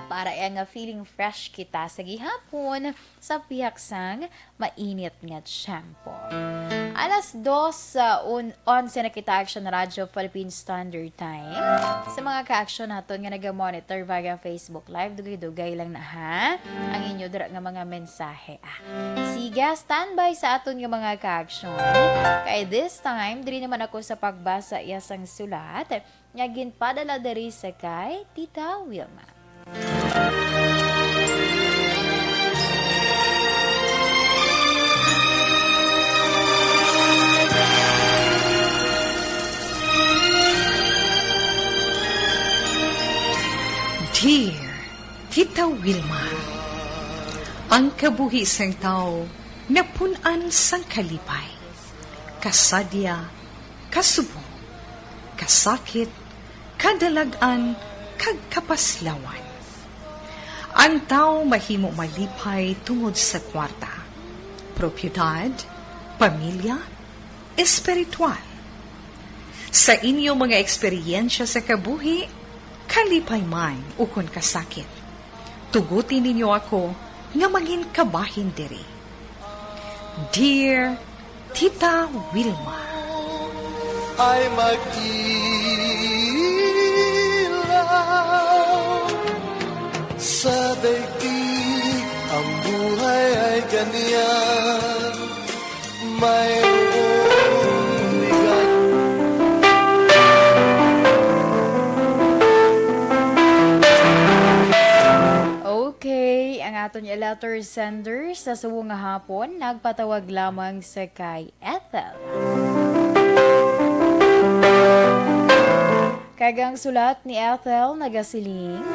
para iya nga feeling fresh kita sa gihapon sa pihak sang mainit nga tiyempo. Alas dos, ah, un-, onse na kita, Action Radyo Philippine Standard Time. Sa mga ka-action naton nga naga-monitor via Facebook Live, dugay-dugay lang na, ha, ang inyo dira nga mga mensahe, ah. Sige, standby sa aton nga mga ka-action. Kay this time, diri naman ako sa pagbasa iya sang sulat nga ginpadala diri sa kay Tita Wilma. Dear Tita Wilma, ang kabuhi sang tawo napun-an sang kalipay, kasadya, kasubong, kasakit, kadalag-an, kag kapaslawan. Ang tawo mahimo malipay tungod sa kwarta, propiedad, pamilya, espiritual. Sa inyo mga eksperyensya sa kabuhi, kalipay man ukon kasakit, tuguti ninyo ako nga mangin kabahin diri. Dear Tita Wilma. Ay mag-ilaw sa daigdig, ang buhay ay ganyan. Mayroong ligat. Okay, ang aton nga letter sender sa subong nga hapon nagpatawag lamang sa kay Ethel. Kag ang sulat ni Ethel nagasiling,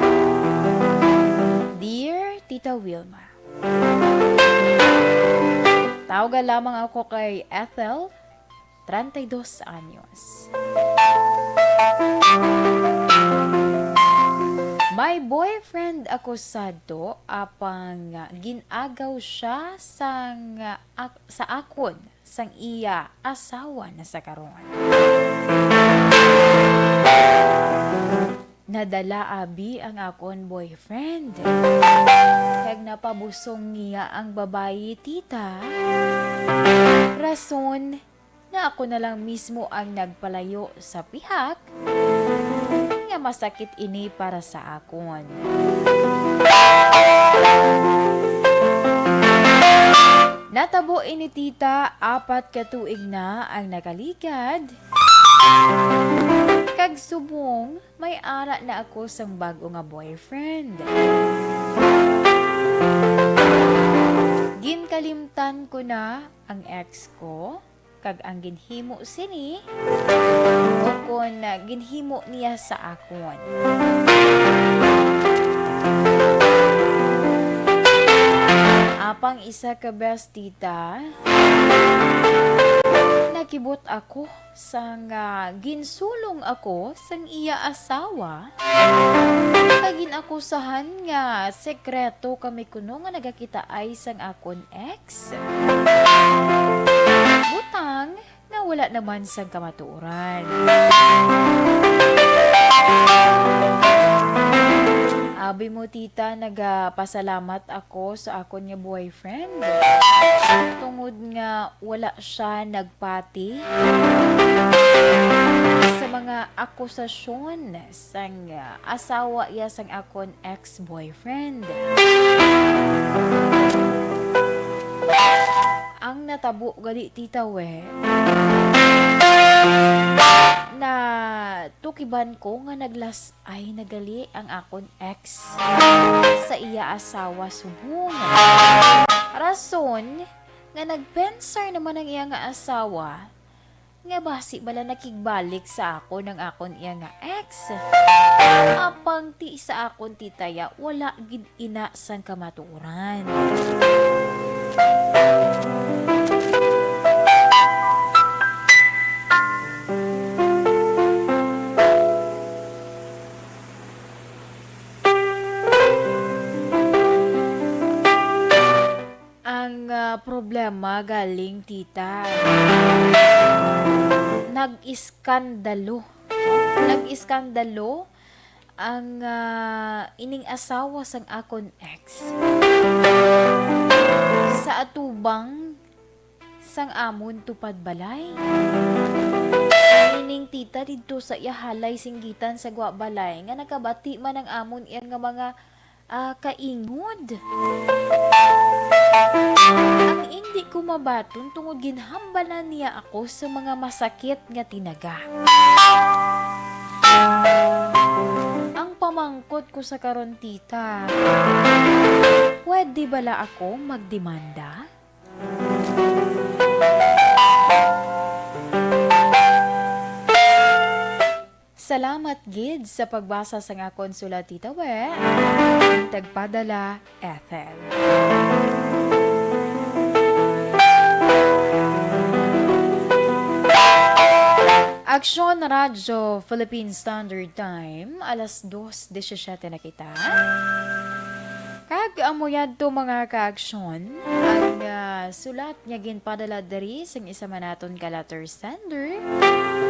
Dear Tita Wilma, tawga lamang ako kay Ethel, treinta y dos anyos. May boyfriend ako sadto, apang gin-agaw siya sang, ak-, sa akon sang iya asawa na sa karon. Nadala abi ang akon boyfriend, kag napabusong niya ang babayi, tita. Rason nga ako na lang mismo ang nagpalayo sa pihak nga masakit ini para sa akon. Natabo ini, tita, apat ka tuig na ang nakaligad. Kag subong, may ara na ako sang bag-o nga boyfriend. Ginkalimtan ko na ang ex ko, kag ang ginhimo sini, o kon, ah, ginhimo niya sa akon. Apang isa ka bes, tita, nakibot ako sang, ah, ginsulong ako sang iya asawa, kag ginakusahan nga sekreto kami kuno nga nagakitaay sang akon ex. Butang nga wala naman sang kamatuoran. Abi mo, tita, nagapasalamat ako sa akon nga boyfriend, tungod nga wala siya nagpati sa mga akusasyon sang, ah, asawa iya sang akon ex-boyfriend. Ang natabo gali, tita, we, natukiban ko nga naglas-ay na gali ang akon ex sa iya asawa subong. Rason nga nagpensar naman ang iya nga asawa nga basi bala nakigbalik sa akon ang akon iya nga ex. Apang ti sa akon, tita, ya, wala gid ina sang kamatuoran. Ang, ah, problema galing, tita, nag-iskandalo. Nag-iskandalo ang, ah, ining asawa sang akon ex sa atubang sang amon tupad balay. Meaning, tita, didto sa iya halay sing gitan sa gwa balay nga nakabati man ang amon iya nga mga ah, kaingod. Ang indi ko mabaton tungod ginhambalan niya ako sa mga masakit nga tinaga. Ang pamangkot ko sa karon, tita, pwede bala ako magdemanda? Salamat gid sa pagbasa sang akon sulat, Tita We. Tagpadala, Ethel. Aksyon Radyo Philippine Standard Time, alas dos disisiete na kita. Kag amo yadto, mga kaaksyon, ang, ah, sulat nga ginpadala diri sang isa man naton ka letter sender.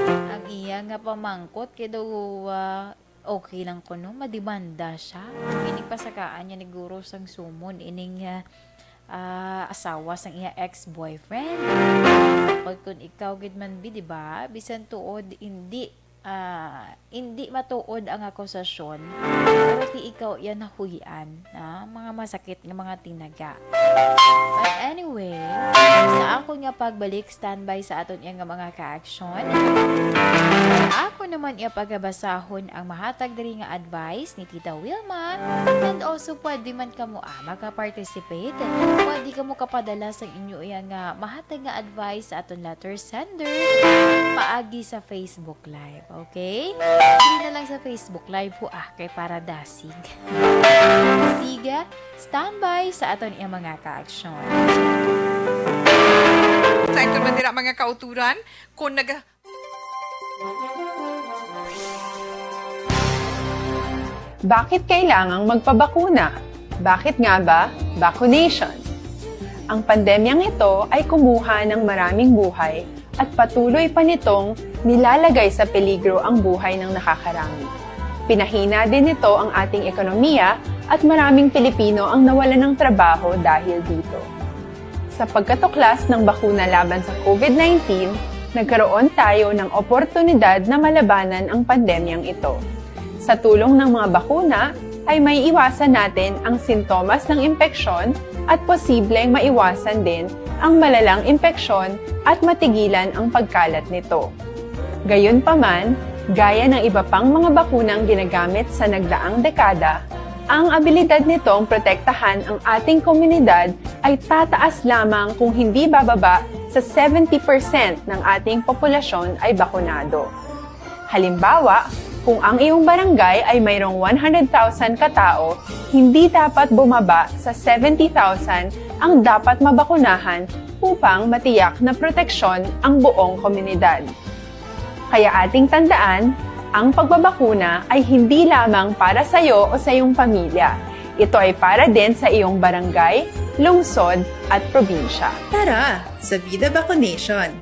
Ang iya nga pamangkot kay daw, ah, okay lang kuno mademanda siya. Ini pasakaan niya ni guro sang sumon ining, ah, ah, asawa sang iya ex-boyfriend. Pag kun ikaw gid man bi, di ba? Bisan tuod hindi, ah, hindi matuod ang akusasyon, pero ti ikaw iya nahuy-an, ah, mga masakit nga mga tinaga. But anyway, sa akon nga pagbalik, standby sa aton iya nga mga kaaksyon. Ako naman iya pagabasahon ang mahatag diri nga advice ni Tita Wilma. And also, pwede man kamo, ah, maka-participate. Pwede kamo kapadala sa inyo iya nga mahatag nga advice sa aton letter sender paagi sa Facebook Live, okay? Hindi na lang sa Facebook Live po, ah, kay para dasig. Sige, standby sa aton iya mga kaaksyon. Sa ito man dira, mga kauturan, kung nag- Bakit kailangang magpabakuna? Bakit nga ba vaccination? Ang pandemyang ito ay kumuha ng maraming buhay at patuloy pa nitong nilalagay sa peligro ang buhay ng nakakarami. Pinahina din nito ang ating ekonomiya at maraming Pilipino ang nawalan ng trabaho dahil dito. Sa pagkatuklas ng bakuna laban sa COVID nineteen, nagkaroon tayo ng oportunidad na malabanan ang pandemyang ito. Sa tulong ng mga bakuna, ay maiiwasan natin ang sintomas ng impeksyon at posibleng maiwasan din ang malalang impeksyon at matigilan ang pagkalat nito. Gayunpaman, gaya ng iba pang mga bakunang ginagamit sa nagdaang dekada, ang abilidad nitong protektahan ang ating komunidad ay tataas lamang kung hindi bababa sa seventy percent ng ating populasyon ay bakunado. Halimbawa, kung ang iyong barangay ay mayroong one hundred thousand ka tao, hindi dapat bumaba sa seventy thousand ang dapat mabakunahan upang matiyak na proteksyon ang buong komunidad. Kaya ating tandaan, ang pagbabakuna ay hindi lamang para sa iyo o sa iyong pamilya. Ito ay para din sa iyong barangay, lungsod, at probinsya. Tara, sa Vida Vaccination!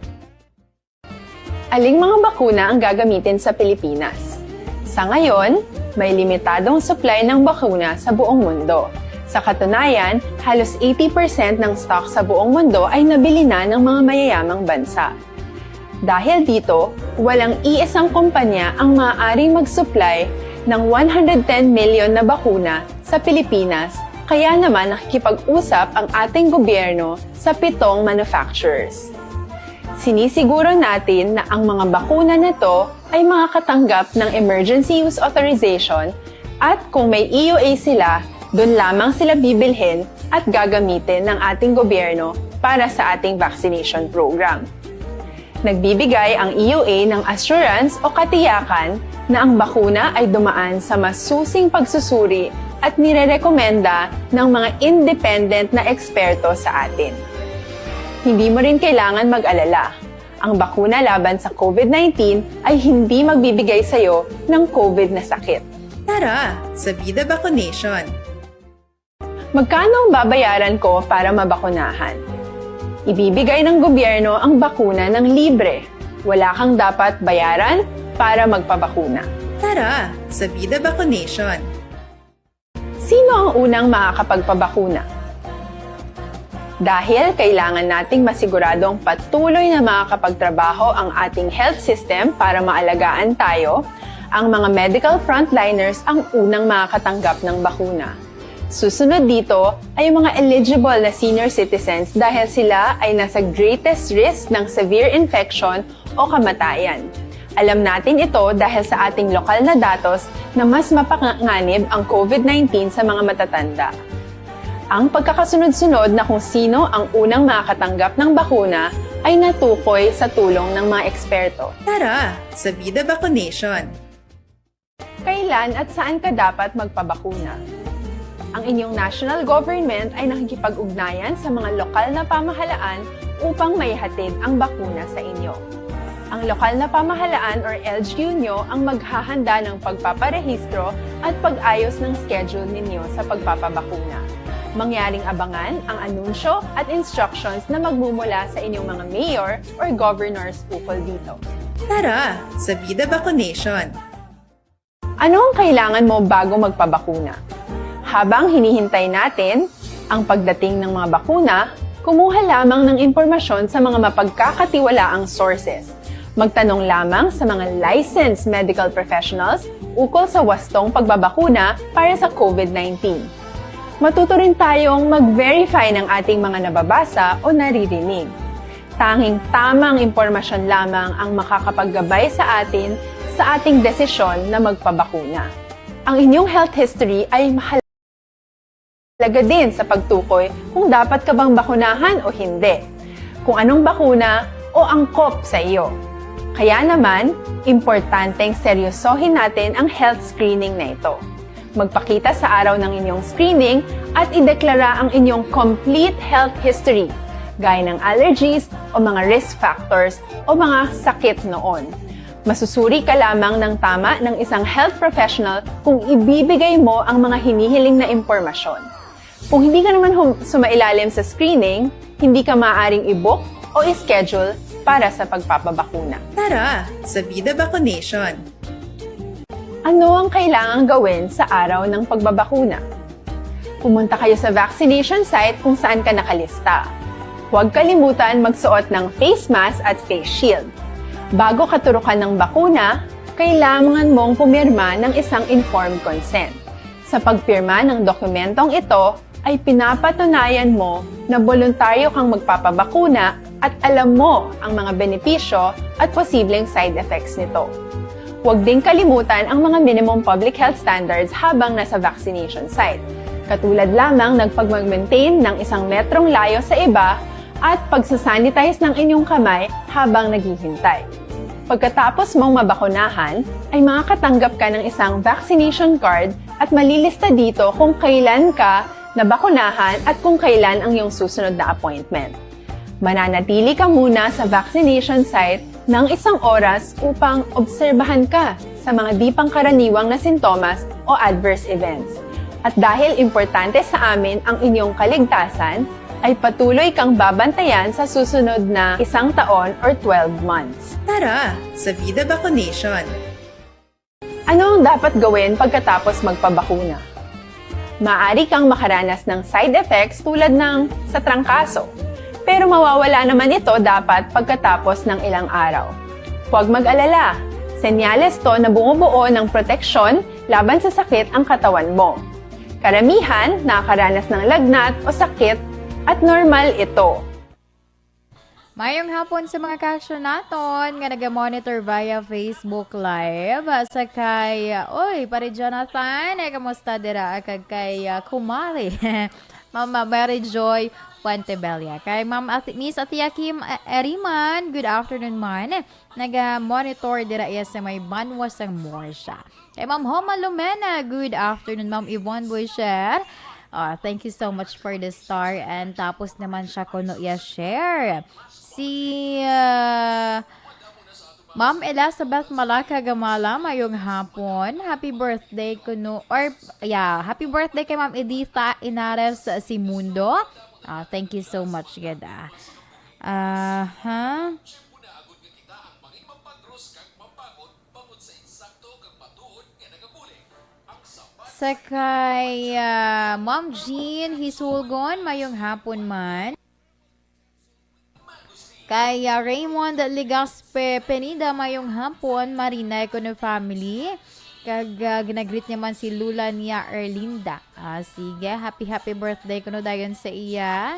Aling mga bakuna ang gagamitin sa Pilipinas? Sa ngayon, may limitadong supply ng bakuna sa buong mundo. Sa katunayan, halos eighty percent ng stock sa buong mundo ay nabili na ng mga mayayamang bansa. Dahil dito, walang iisang kumpanya ang maaaring mag-supply ng one hundred ten million na bakuna sa Pilipinas, kaya naman nakikipag-usap ang ating gobyerno sa pitong manufacturers. Sinisiguro natin na ang mga bakuna na to ay makakatanggap ng emergency use authorization at kung may E U A sila, dun lamang sila bibilhin at gagamitin ng ating gobyerno para sa ating vaccination program. Nagbibigay ang E U A ng assurance o katiyakan na ang bakuna ay dumaan sa masusing pagsusuri at nirerekomenda ng mga independent na eksperto sa atin. Hindi mo rin kailangan mag-alala. Ang bakuna laban sa COVID nineteen ay hindi magbibigay sa iyo ng COVID na sakit. Tara, sa Vida Vaccination! Magkano ang babayaran ko para mabakunahan? Ibibigay ng gobyerno ang bakuna ng libre. Wala kang dapat bayaran para magpabakuna. Tara, sa Vida Vaccination! Sino ang unang makakapagpabakuna? Dahil kailangan nating masiguradong patuloy na makakapagtrabaho ang ating health system para maalagaan tayo, ang mga medical frontliners ang unang makakatanggap ng bakuna. Susunod dito ay ang mga eligible na senior citizens dahil sila ay nasa greatest risk ng severe infection o kamatayan. Alam natin ito dahil sa ating lokal na datos na mas mapanganib ang COVID nineteen sa mga matatanda. Ang pagkakasunod-sunod na kung sino ang unang makakatanggap ng bakuna ay natukoy sa tulong ng mga eksperto. Tara, sa Vida Vaccination! Kailan at saan ka dapat magpabakuna? Ang inyong national government ay nakikipag-ugnayan sa mga lokal na pamahalaan upang maihatid ang bakuna sa inyo. Ang lokal na pamahalaan or L G U nyo ang maghahanda ng pagpaparehistro at pag-ayos ng schedule ninyo sa pagpapabakuna. Mangyaring abangan ang anunsyo at instructions na magmumula sa inyong mga mayor or governors ukol dito. Tara sa Vida Vaccination! Ano ang kailangan mo bago magpabakuna? Habang hinihintay natin ang pagdating ng mga bakuna, kumuha lamang ng impormasyon sa mga mapagkakatiwalaang sources. Magtanong lamang sa mga licensed medical professionals ukol sa wastong pagbabakuna para sa COVID nineteen. Matuto rin tayong mag-verify ng ating mga nababasa o naririnig. Tanging tamang impormasyon lamang ang makakapaggabay sa atin sa ating desisyon na magpabakuna. Ang inyong health history ay mahalaga din sa pagtukoy kung dapat ka bang bakunahan o hindi, kung anong bakuna o angkop sa iyo. Kaya naman, importanteng seryosohin natin ang health screening na ito. Magpakita sa araw ng inyong screening at ideklara ang inyong complete health history, gaya ng allergies o mga risk factors o mga sakit noon. Masusuri ka lamang ng tama ng isang health professional kung ibibigay mo ang mga hinihiling na impormasyon. Kung hindi ka naman hum- sumailalim sa screening, hindi ka maaaring i-book o i-schedule para sa pagpapabakuna. Tara sa Vida Vaccination! Ano ang kailangang gawin sa araw ng pagbabakuna? Pumunta kayo sa vaccination site kung saan ka nakalista. Huwag kalimutan magsuot ng face mask at face shield. Bago katurukan ng bakuna, kailangan mong pumirma ng isang informed consent. Sa pagpirma ng dokumentong ito, ay pinapatunayan mo na boluntaryo kang magpapabakuna at alam mo ang mga benepisyo at posibleng side effects nito. Huwag ding kalimutan ang mga minimum public health standards habang nasa vaccination site, katulad lamang ng pagmag-maintain ng isang metrong layo sa iba at pagsasanitize ng inyong kamay habang naghihintay. Pagkatapos mong mabakunahan, ay makakatanggap ka ng isang vaccination card at malilista dito kung kailan ka nabakunahan at kung kailan ang iyong susunod na appointment. Mananatili ka muna sa vaccination site ng isang oras upang obserbahan ka sa mga di pangkaraniwang na sintomas o adverse events. At dahil importante sa amin ang inyong kaligtasan, ay patuloy kang babantayan sa susunod na isang taon or twelve months. Tara sa Vida Vaccination! Ano ang dapat gawin pagkatapos magpabakuna? Maaari kang makaranas ng side effects tulad ng sa trangkaso, pero mawawala naman ito dapat pagkatapos ng ilang araw. Huwag mag-alala, senyales to na bumubuo ng proteksyon laban sa sakit ang katawan mo. Karamihan nakakaranas ng lagnat o sakit at normal ito. Mayong hapon sa mga ka-action naton nga naga-monitor via Facebook Live. Sa kay, oy, Pare Jonathan, eh, kamusta dira? Kag kay, ah, Kumari, Ma'am Mary Joy Puentebella. Kay Ma'am Ati-, Miss Atia Kim, eh, Eriman, good afternoon man. Naga-monitor dira iya sa may banwa sang Morsha. Kay Ma'am Homa Lumena, good afternoon, Ma'am Yvonne Boisher. Ah, thank you so much for the star. And tapos naman siya kuno iya share. Si, ah, Ma'am Elizabeth Malaka Gamala, mayong hapon. Happy birthday kuno, or, yeah, happy birthday kay Ma'am Editha Inares Simundo. Ah, thank you so much, gid, ah. Aha. Sa kay, ah, Ma'am Jean Hisulgon, mayong hapon man. Kay, ah, Raymond Legaspe Penida, mayong hapon, Marina kuno family. Kag, ah, ginagreet niya man si Lola niya, Erlinda. Ah, sige, happy, happy birthday kuno dayon sa iya.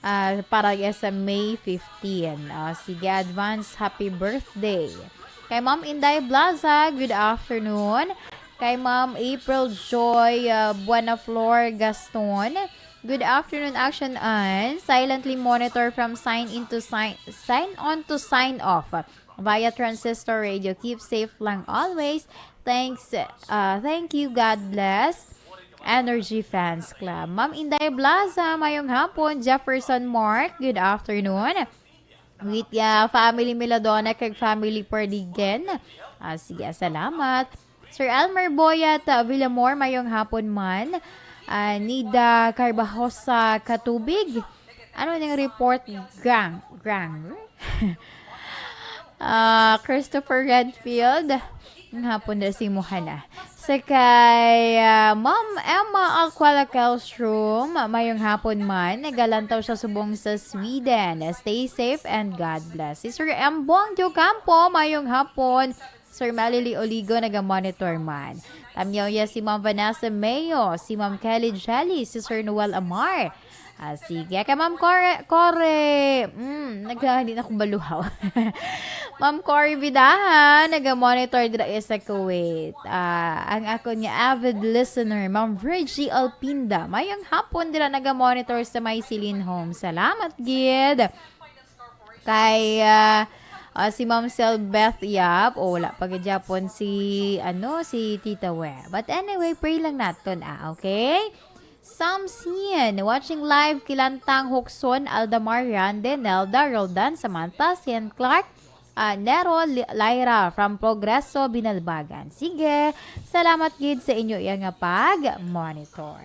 Ah, para iya sa May fifteen. Ah, sige, advance happy birthday. Kay Ma'am Inday Blaza, good afternoon. Kay Ma'am April Joy, ah, Buenaflor Gaston, good afternoon, Action and silently monitor from sign in to sign, sign on to sign off. via Transistor Radio. Keep safe lang always. Thanks, uh, thank you. God bless. Energy Fans Club. Ma'am Inday Blaza, mayong hapon. Jefferson Mark, good afternoon. With ya family Miladona kag family Perdigen. Ah, sige, salamat. Sir Elmer Boyat, ah, Villamor, mayong hapon man. Ah, Nida Carbajosa Katubig. Ano ning report? Grang, grang. Ah, Christopher Redfield. Ang hapon na si Mohana. Sa kay, ah, Ma'am Emma Alcuala Kelstrom, mayong hapon man. Nagalantaw siya subong sa Sweden. Stay safe and God bless. Si Sir M Bong Diocampo, mayong hapon. Sir Melily Oligo, naga-monitor man. Tamyaw ya si Ma'am Vanessa Mayo, si Ma'am Kelly Jelly, si Sir Noel Amar. Ah, sige. Kay Ma'am Core, Core, mm, nagka-, di na akong baluhaw. Ma'am Core Bidahan, naga-monitor dira sa Kuwait. Ah, ang akon nga avid listener, Ma'am Virgie Alpinda. Mayong hapon dira naga-monitor sa may Celine Home. Salamat gid. Kay, ah, ah, si Ma'am Selbeth Yap, o, wala pa gid gyapon si, ano, si Tita We. But anyway, pray lang naton, ah, okay? Samsin, watching live, Kilantang, Hukson, Aldamar, Rande, Nelda, Roldan, Samantha, Sian Clark, ah, Nero, Li-, Lyra, from Progreso, Binalbagan. Sige, salamat gid sa inyo iya nga pag-monitor.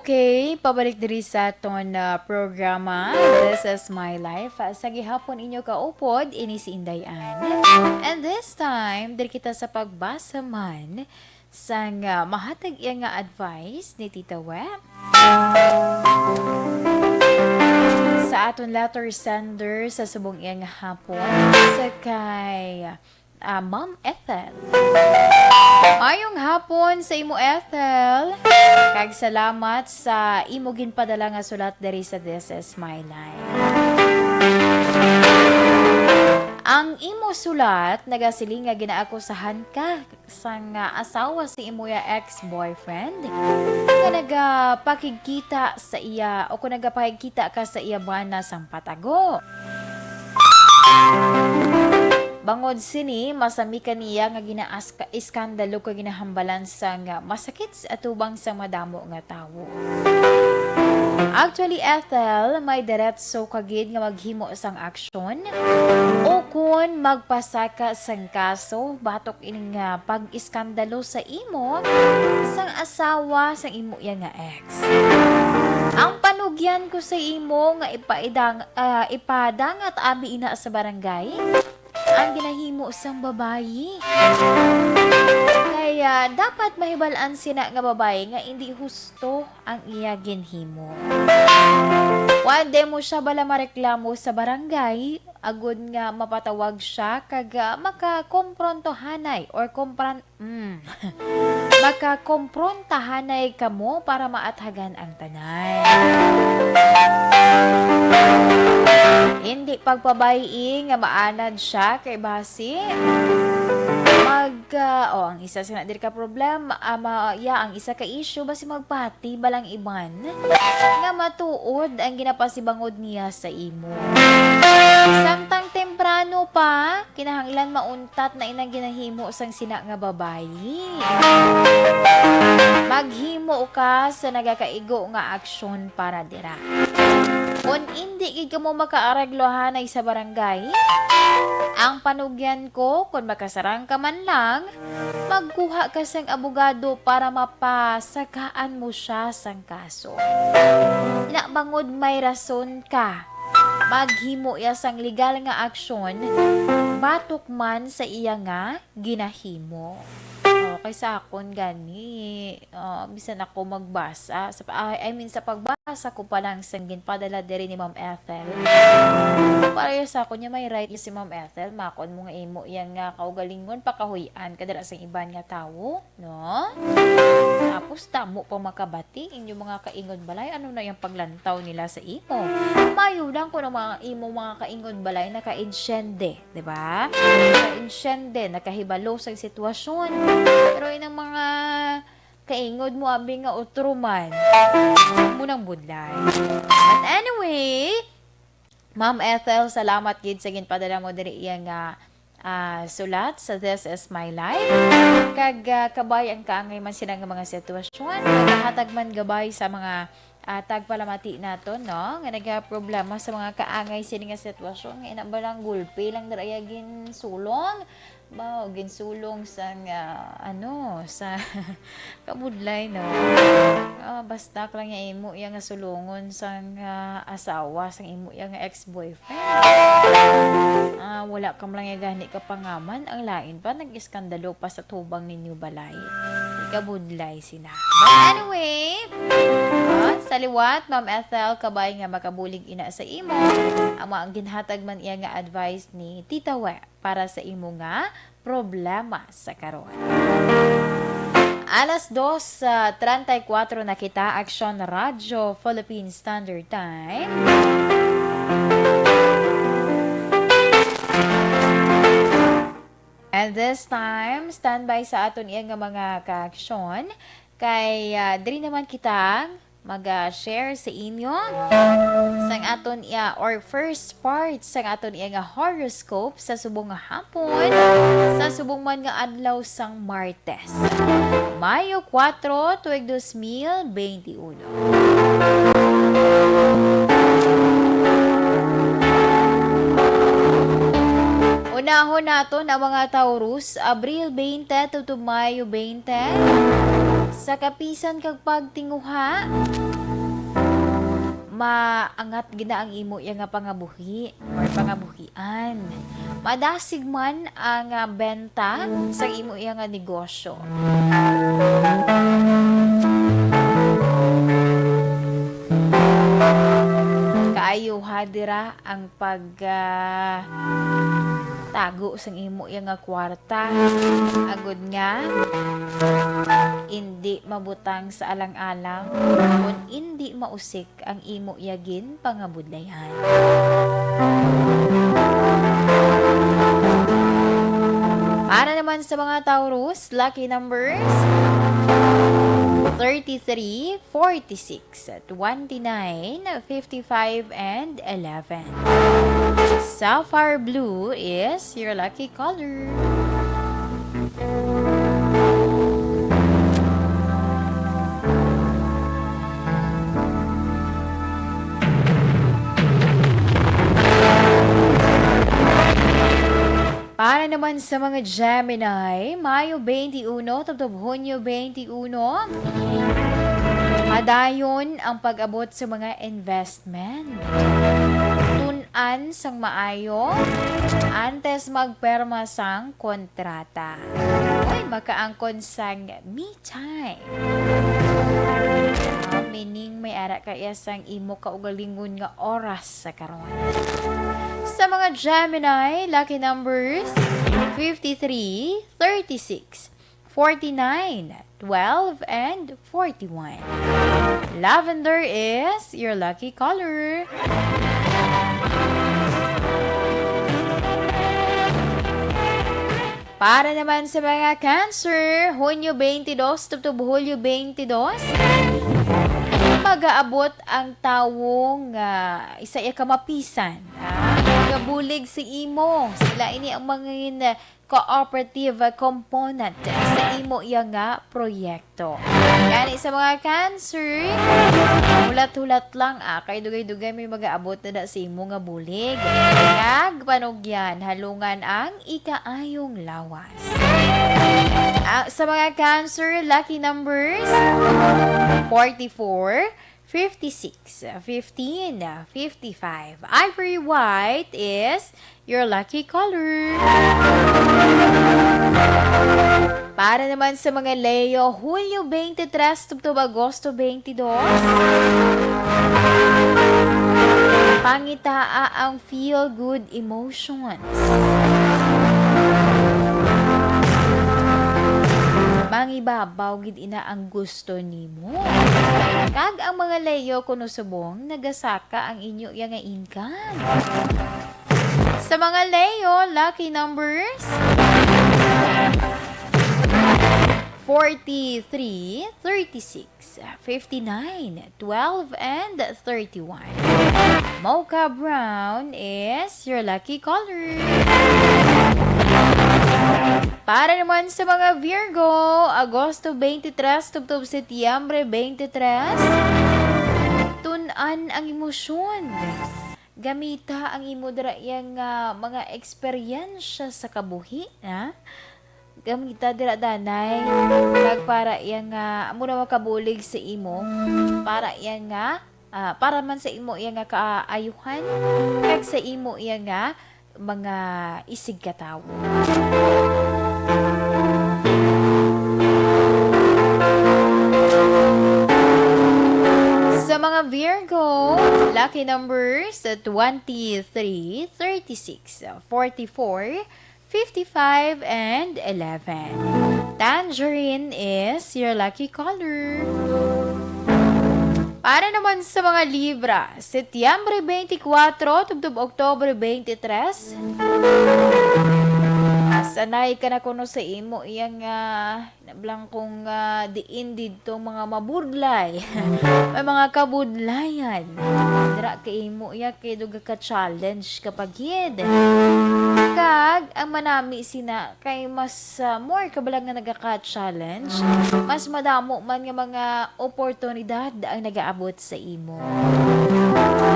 Okay, pabalik diri sa aton, ah, programa, This Is My Life. Ah, sa gihapon inyo kaupod, ini si Inday Ann. And this time, diri kita sa pagbasa man sang, ah, mahatag iya nga advice ni Tita We sa aton letter sender sa subong iya nga hapon, sa kay, ah, Ma'am Ethel. Mayong hapon sa imo, Ethel. Kag salamat sa imo ginpadala nga sulat diri sa This Is My Life. Ang imo sulat nagasiling nga ginaakusahan ka sang, ah, asawa sa imo ya ex-boyfriend nga nagapakigkita sa iya o kung nagapakigkita ka sa iya bana sang patago. Bangod sini, masami ka niya nga ginaas-, iskandalo kag ginahambalan sang masakit sa atubang sang madamo nga tawo. Actually, Ethel, may diretso ka gid nga maghimo sang aksyon o kon magpasaka sang kaso batok ining, ah, pag-iskandalo sa imo sang asawa sang imo iya nga ex. Ang panugyan ko sa imo nga ipaidang-, ah, ipadangat abi ina sa barangay ang ginahimo sang babayi. Kaya dapat mahibal-an sina nga babayi nga indi husto ang iya ginhimo. Pwede mo siya bala mareklamo sa barangay, agud nga mapatawag siya kag, ah, makakomprontohanay or kompran-, mm, makakomprontahanay kamo para maathagan ang tanan. Indi pagpabay-i nga maanad siya kay basi Pag, ah, oh, ang isa sa na diri ka problema, ah, ma-, ya, ang isa ka issue, basi magpahati ba lang iban nga matuod ang ginapasibangod niya sa imo. Samtang temprano pa, kinahanglan mauntat na inang ginahimo sang sina nga babayi. Maghimo ka sa nagakaigo nga aksyon para dira. Kon indi gid kamo makaareglo anay sa barangay, ang panugyan ko, kon makasarang ka man lang, magkuha ka sang abogado para mapasagaan mo siya sang kaso. Na bangod may rason ka, maghimo iya sang legal nga aksyon batok man sa iya nga ginahimo. Okay, sa akon gani, ah, bisan ako magbasa, sa pa-, I, I mean, sa pagbasa ko pa lang sang ginpadala diri ni Ma'am Ethel, pareho sa akon niya may right si Ma'am Ethel, makon mo nga imo iya nga kaugalingon pakahuy-an ka dira sang iban nga tawo, no? Tapos tamo pa makabati inyo mga kaingod balay, ano na yung paglantaw nila sa imo? Mayo lang kung ang mga imo mga kaingod balay naka-insyende, di ba? Naka-insyende, nakahibalo sa sitwasyon. Pero inang mga kaingod mo, abi nga utro man, mo nang budlay. But anyway, Ma'am Ethel, salamat gid sa ginpadala mo diri iya nga, ah, sulat sa This Is My Life. Kag, ah, kabay ang kaangay man sila nga mga sitwasyon. Nagahatag man gabay sa mga, ah, tagpalamati naton, no? Nga nagaproblema sa mga kaangay sini nga sitwasyon. Nga ina ba lang gulpi lang dira iya ginsulong? Ba, ginsulong sang, ah, ano, sa kabudlay, no? Ah, basta ka lang nga imo iya nga sulungon sang, ah, asawa, sang imo iya nga ex-boyfriend. Ah, wala ka man lang iya gani kapangaman, ang lain pa, nag-iskandalo pa sa tubang ninyo balay. Ikabudlay sina. But anyway, ah, sa liwat, Ma'am Ethel, kabay nga makabulig ina sa imo, amo ang ginhatag man iya nga advice ni Tita We para sa imo nga problema sa karon. Alas dos, ah, treinta y cuatro na kita, Aksyon Radyo Philippine Standard Time. And this time, standby sa aton iya nga mga kaaksyon. Kay, ah, diri naman kita mag-share sa inyo sang aton iya, or first part sang aton iya nga horoscope sa subong nga hapon, sa subong man nga adlaw sang Martes, Mayo kuwatro, tuig dos mil beinti uno. Unahon naton ang mga Taurus, Abril bente tubtob Mayo bente. Sa kapisan kag pagtinguha, maangat gid na ang imo iya nga pangabuhi or pangabuhian. Madasig man ang, ah, benta sa imo iya nga negosyo. Kaayuha dira ang pag, ah, tago sang imo iya nga kwarta, agud nga indi mabutang sa alang-alang, kon indi mausik ang imo iya ginpangabudlayan. Para naman sa mga Taurus, lucky numbers, thirty-three, forty-six, twenty-nine, fifty-five, and eleven. Sapphire blue is your lucky color. Para naman sa mga Gemini, Mayo twenty-one tubtob Hunyo twenty-one, madayon ang pag-abot sa mga investment. Tun-an sang maayo antes magpirma sang kontrata. Ay, makaangkon sang me time. Ah, meaning, may ara ka iya sang imo kaugalingon nga oras sa karon. Sa mga Gemini, lucky numbers, fifty-three, thirty-six, forty-nine, twelve, and forty-one. Lavender is your lucky color. Para naman sa mga Cancer, Hunyo twenty-two tubtob Hulyo twenty-two, magaabot ang tawo nga isa iya ka mapisan, ah, nga bulig sa imo. Sila ini ang mga cooperative component sa imo iya nga proyekto. Gani sa mga Cancer, hulat-hulat lang, ah, kay dugay-dugay may magaabot na da sa imo nga bulig. Kag panugyan, halungan ang ikaayong lawas. Ah, sa mga Cancer, lucky numbers, forty-four, fifty-six, fifteen, fifty-five. Ivory white is your lucky color. Para naman sa mga Leo, Hulyo twenty-three tubtob Agosto twenty-two, pangitaa ang feel good emotions. Mangibabaw gid ina ang gusto nimo. Kag ang mga Leo, kuno subong nagasaka ang inyo iya nga income. Sa mga Leo, lucky numbers, forty-three, thirty-six, fifty-nine, twelve, and thirty-one. Mocha brown is your lucky color. Para naman sa mga Virgo, Agosto twenty-three tubtob Setyembre twenty-three, tun-an ang emosyon. Gamita ang imo dira iya nga mga eksperyensya sa kabuhi, ha? Gamita dira, danay. Kag para iya nga amo na makabulig sa imo, para iya nga, ah, para man sa imo iya nga kaayuhan, kag sa imo iya nga mga isigkatawo. Sa mga Virgo, lucky numbers, twenty-three, thirty-six, forty-four, fifty-five, and eleven. Tangerine is your lucky color. Para naman sa mga Libra, Setyembre twenty-four tubtob Oktubre twenty-three, sanay ka na kuno sa imo iya nga blangkong, ah, diin didto mga mabudlay. May mga kabudlayan. Dira kay imo iya kay duga ka challenge ka pa gid. Kag ang manami sina kay mas, ah, more ka bala nga nagaka-challenge, mas madamo man nga mga oportunidad ang nagaabot sa imo.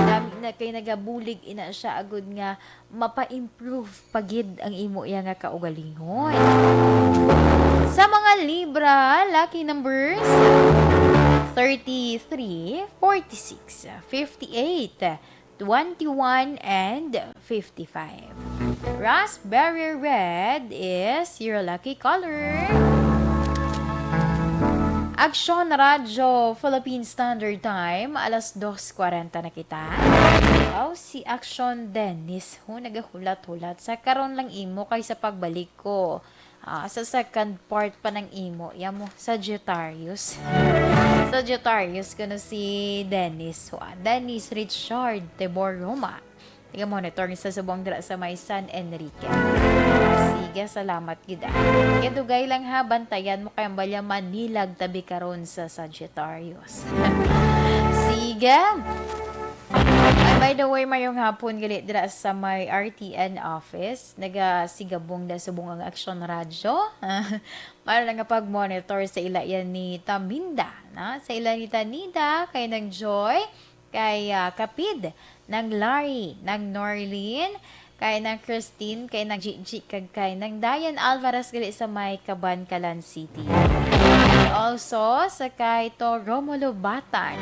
Nami na kay nagabulig ina siya agud nga mapa-improve pa gid ang imo iya nga kaugalingon. Sa mga Libra, lucky numbers, thirty-three, forty-six, fifty-eight, twenty-one, and fifty-five. Raspberry red is your lucky color. Aksyon Radyo Philippine Standard Time, alas dos kwarenta na kita. Wow, si Aksyon Dennis, ho, nagahulat-hulat. Sa karon lang imo kay sa pagbalik ko, ah, sa second part pa ng imo, iya mo, Sagittarius. Sagittarius, kuno si Dennis, ho, ah, Dennis Richard Tebor Roma. Taga-monitor ni sa subong dira sa may San Enrique. Sige, salamat gid, ah. Kaya dugay lang, ha, bantayan mo kay ang balya manilag tabi karon sa Sagittarius. Sige. Ay, by the way, mayong hapon gali dira sa may R T N office. Nagasigabong na subong ang Aksyon Radyo. Para na nga pag-monitor sa ila yan ni Taminda, na? Sa ila ni Tanida, kay nang Joy, kay, ah, Kapid, nang Larry, nang Norlene, kay nang Christine, kay nang Gigi, kag kay nang Diane Alvarez gali sa may Kabankalan City. And also sa kay To Romulo Batag.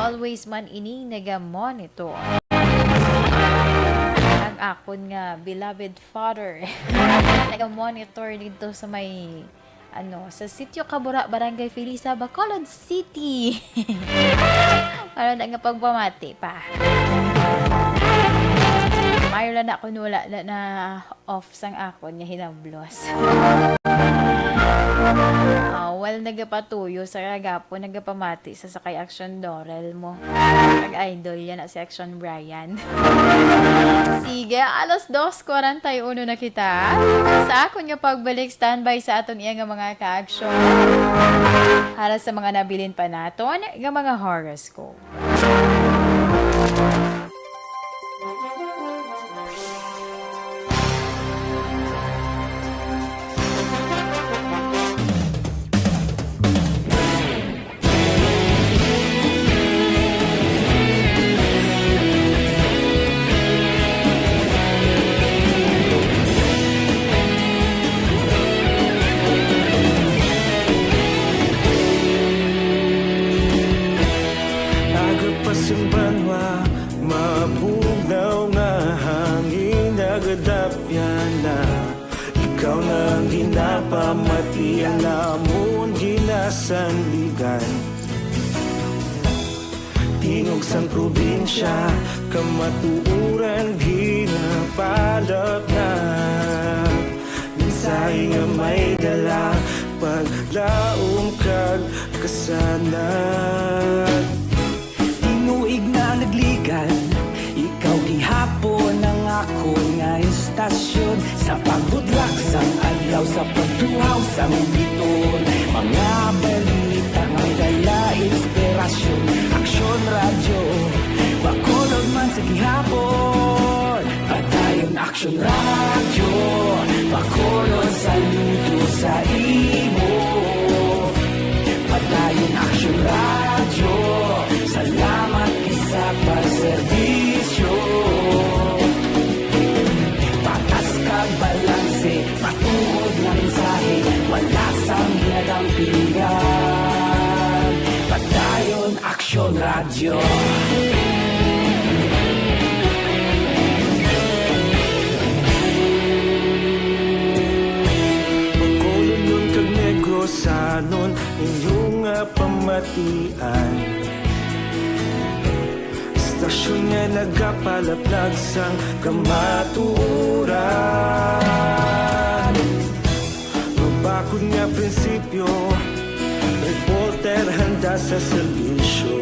Always man ini naga-monitor. Ang akon nga beloved father. Naga-monitor dito sa may ano, sa Sitio Kabura, Barangay Felisa, Bacolod City. Ano na nga pagpamati pa? Mayo lang na ako wala na, na off sang akon nga hinablos. Ah, well, nagapatuyo sa kagapon, nagapamati sa sakay Action Dorel mo. Kag idol yan na si Action Brian. Sige, alas dos kwarenta y uno na kita. Sa akon nga pagbalik, standby sa aton iya nga mga ka-action. Para sa mga nabilin pa naton nga mga horoscope. Aga pa sing banwa, mabugnaw nga hangin, nagadapyan na. Ikaw na ang ginapamati, ang namon ginasandigan. Tingog sang probinsya, kamatuoran ginapalapnag. Mensahe nga may dala, paglaom kag kasanag. Tinuig na nagligan, ikaw gihapon ang akon nga istasyon. Sa pagbudlak sang adlaw, sa pagtuhaw sang biton, mga balita nga may dala inspirasyon. Aksyon Radyo, Bacolod man sa gihapon. Padayon Aksyon Radyo, Bacolod, saludo sa imo. Padayon Aksyon Radyo, salamat gid sa pagserbisyo. Patas kag balanse, matuod nga mensahe, wala sang ginadampigan. Padayon Aksyon Radyo. Bacolodnon kag Negrosanon, inyo nga pamatian. Istasyon nga nagapalaplag sang kamatuoran. Mabakod nga prinsipyo, reporter handa sa serbisyo.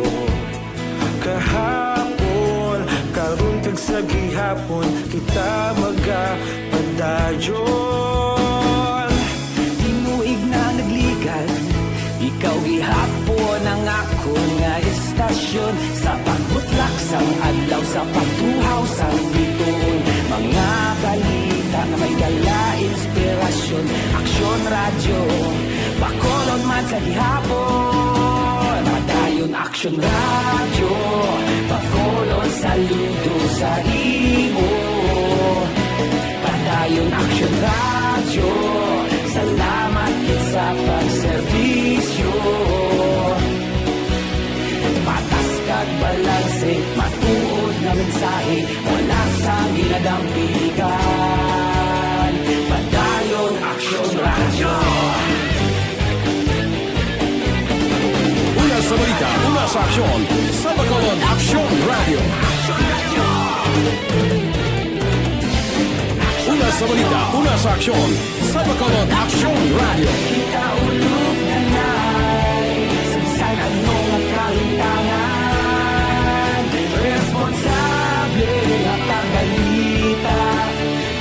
Kahapon, karon kag sa gihapon, kita magapadayon. Tinuig na nagligan, ikaw gihapon ang akon nga istasyon. Sa pagbutlak sang adlaw, sa pagtuhaw sang bituon, mga balita nga may dala inspirasyon. Aksyon Radyo, Bacolod man sa gihapon. Padayon Aksyon Radyo, Bacolod, saludo sa imo. Padayon Aksyon Radyo, salamat gid sa pagserbisyo. Patas kag balanse, matuod nga mensahe, wala sang ginadampigan. Padayon Aksyon Radyo. Una sa balita, una sa aksyon, sa Bacolod Aksyon Radyo. Una sa balita, una sa aksyon, sa Bacolod Aksyon Radyo. Kita ulog na na'y sa bisan ano nga kahintangan. Responsable nga pagbalita,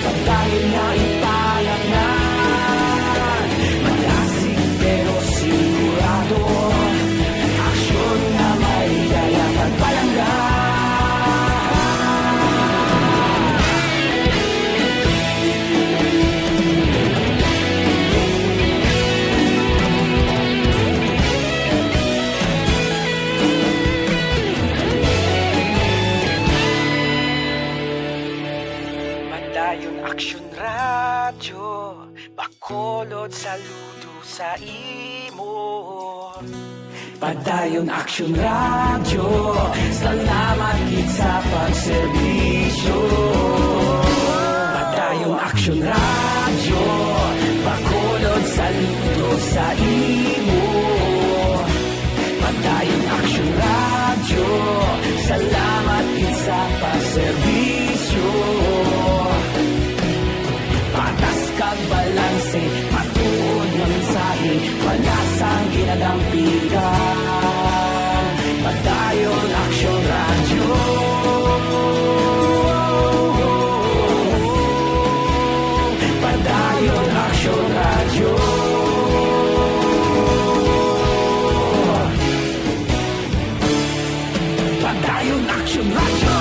pagdahil nga ipalaknan. Malasig pero sigurado, aksyon nga may dala pagpalangga. Padayon Aksyon Radyo, Bacolod, saludo sa imo. Padayon Aksyon Radyo, salamat gid sa pagserbisyo. Padayon Aksyon Radyo, Bacolod, saludo sa imo. Padayon Aksyon Radyo, salamat gid sa pagserbisyo. Patas kag balanse, matuod nga mensahe. Aksyon Radyo. Padayon Aksyon Radyo.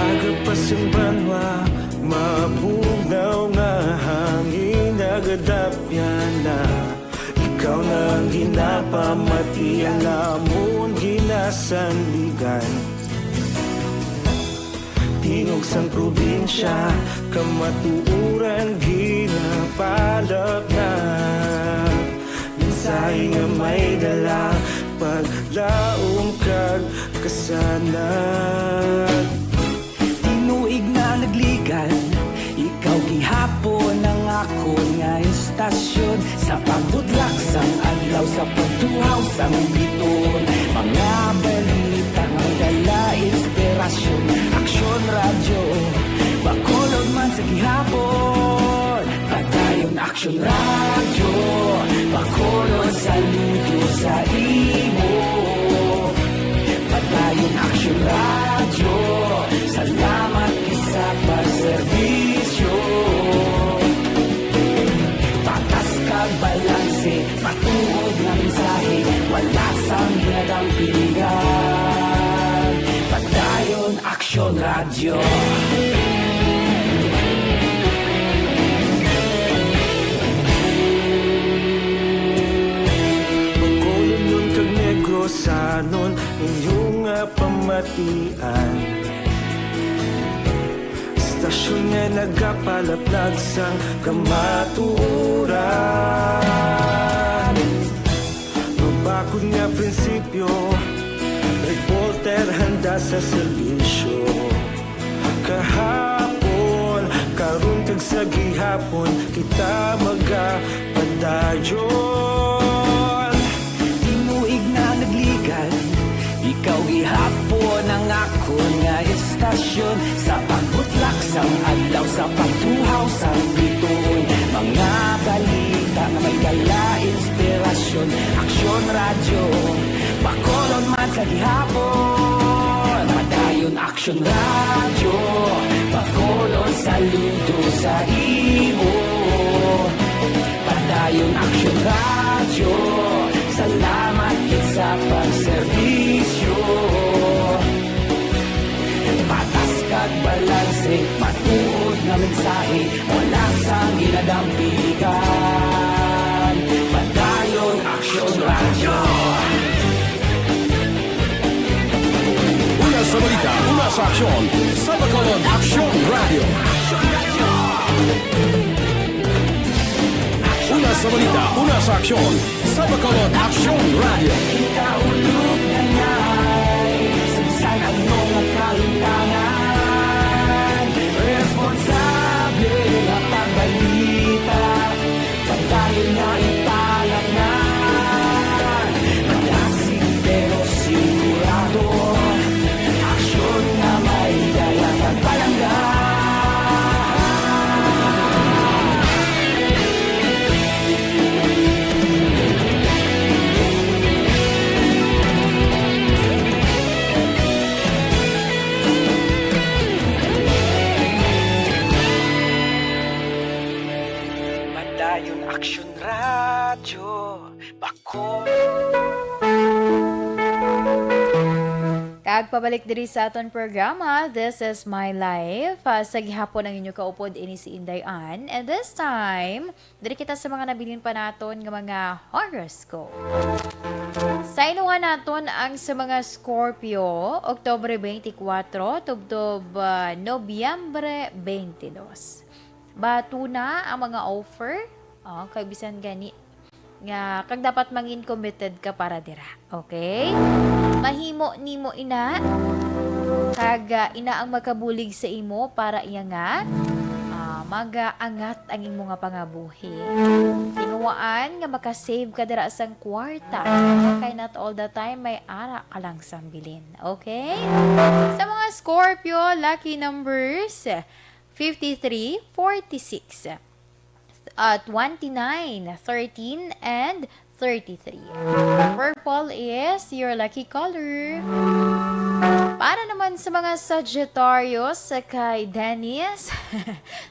Aga pa sing banwa, mabugnaw nga hangin, nagadapyan na. Ikaw na ang ginapamati, ang amon ginasandigan. Tingog sang probinsya, kamatuoran ginapalapnag. Mensahe nga may dala, paglaom kag kasanag. Tinuig na nagligan, ikaw gihapon ang akon nga istasyon. Sa pagbudlak sang adlaw, sa pagtuhaw sang biton, mga balita nga dala inspirasyon. Aksyon Radyo, Bacolod man sa gihapon. Padayon Aksyon Radyo, Bacolod, saludo sa imo. Padayon Aksyon Radyo, salamat gid sa pagserbisyo. Patas kag balanse, matuod nga mensahe, wala sang ginadampigan. Padayon Aksyon Radyo. Bacolodnon kag Negrosanon, inyo nga pamatian. Istasyon nga nagapalaplag sang kamatuoran. Mabakod nga prinsipyo, reporter handa sa serbisyo. Kahapon, karon kag sa gihapon, kita magapadayon. Tinuig na nagligan, ikaw gihapon ang akon nga istasyon. Sa pagbutlak sang adlaw, sa pagtuhaw sang bituon, mga balita nga may dala inspirasyon. Aksyon Radyo, Bacolod man sa gihapon. Padayon Aksyon Radyo, Bacolod, saludo sa imo. Padayon Aksyon Radyo, salamat gid sa pagserbisyo. Patas kag balanse, matuod nga mensahe, wala sang ginadampigan. Padayon Aksyon Radyo. Una sa balita, una sa aksyon, sa Bacolod Aksyon Radyo. Una sa balita, una sa aksyon, sa Bacolod Aksyon Radyo. Kita ulog na ngay, sa bisan ano nga kahimtangan, responsable nga pagbalita. Padayon nga ipalapnan, malasig pero sigurado, aksyon nga may dala kag palangga. Padayon Aksyon Radyo, Bacolod. Kag pabalik diri sa aton programa, This Is My Life. Ah, sa gihapon ang inyo kaupod ini si Inday Ann. And this time, diri kita sa mga nabilin pa naton nga mga horoscope. Sa inuha naton ang sa mga Scorpio, Oktubre twenty-four, tubtob, ah, Nobyembre twenty-two. Bato na ang mga offer. Oh, kag bisan gani nga, kag dapat mangin committed ka para dira. Okay? Mahimo nimo ina. Kag, ah, ina ang makabulig sa imo para iya nga, ah, Magaangat ang imo nga pangabuhi. Tinguhaan nga makasave ka dira sang kwarta, kay not all the time may ara ka lang sang bilin. Okay? Sa mga Scorpio, lucky numbers, fifty-three, forty-six, uh, twenty-nine, thirteen, and thirty-three. Purple is your lucky color. Para naman sa mga Sagittarius, kay Dennis,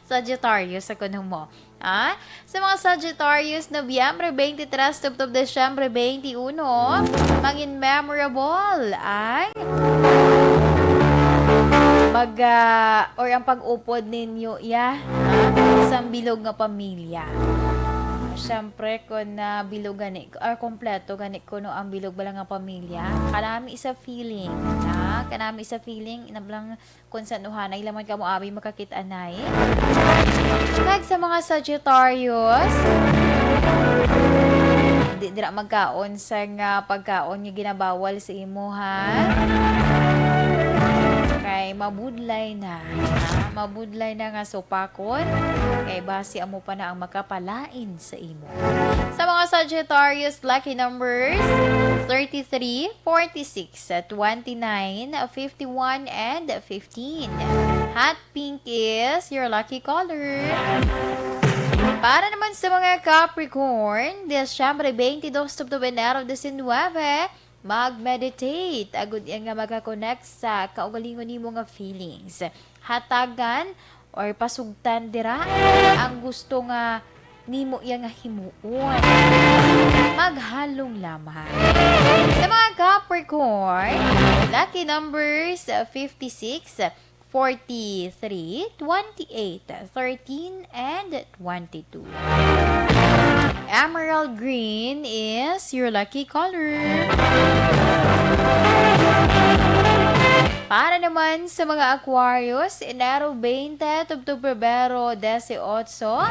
Sagittarius ako nung mo. Ah, sa mga Sagittarius, Nobyembre twenty-three tubtob Disyembre twenty-one, mangin memorable ang mag, ah, or ang pag-upod ninyo, ya, ah, isang bilog nga pamilya. Siyempre, kung na bilog gani, or kompleto gani kuno ang bilog bala nga pamilya, kanami sa feeling, ah, kanami sa feeling, inablang kung sa nuhanay lamang kamo abi makakit-anay. Kag sa mga Sagittarius, di dira magkaon sa nga pagkaon nga ginabawal sa imo, ha? Kay mabudlay na, ha? Mabudlay na nga supakon. Kay basi amo pa na ang makapalain sa imo. Sa mga Sagittarius, lucky numbers, thirty-three, forty-six, twenty-nine, fifty-one, and fifteen. Hot pink is your lucky color. Para naman sa mga Capricorn, Disyembre twenty-two tubtob Enero diecinueve, mag-meditate agud iya nga maka-connect sa kaugalingon nimo nga feelings. Hatagan or pasugtan dira ang gusto nga nimo iya nga himuon. Maghalong lamang. Sa mga Capricorn, lucky numbers, uh, fifty-six, forty-three, twenty-eight, thirteen, and twenty-two. Emerald green is your lucky color. Para naman sa mga Aquarius, Enero twenty tubtob Pebrero dieciocho,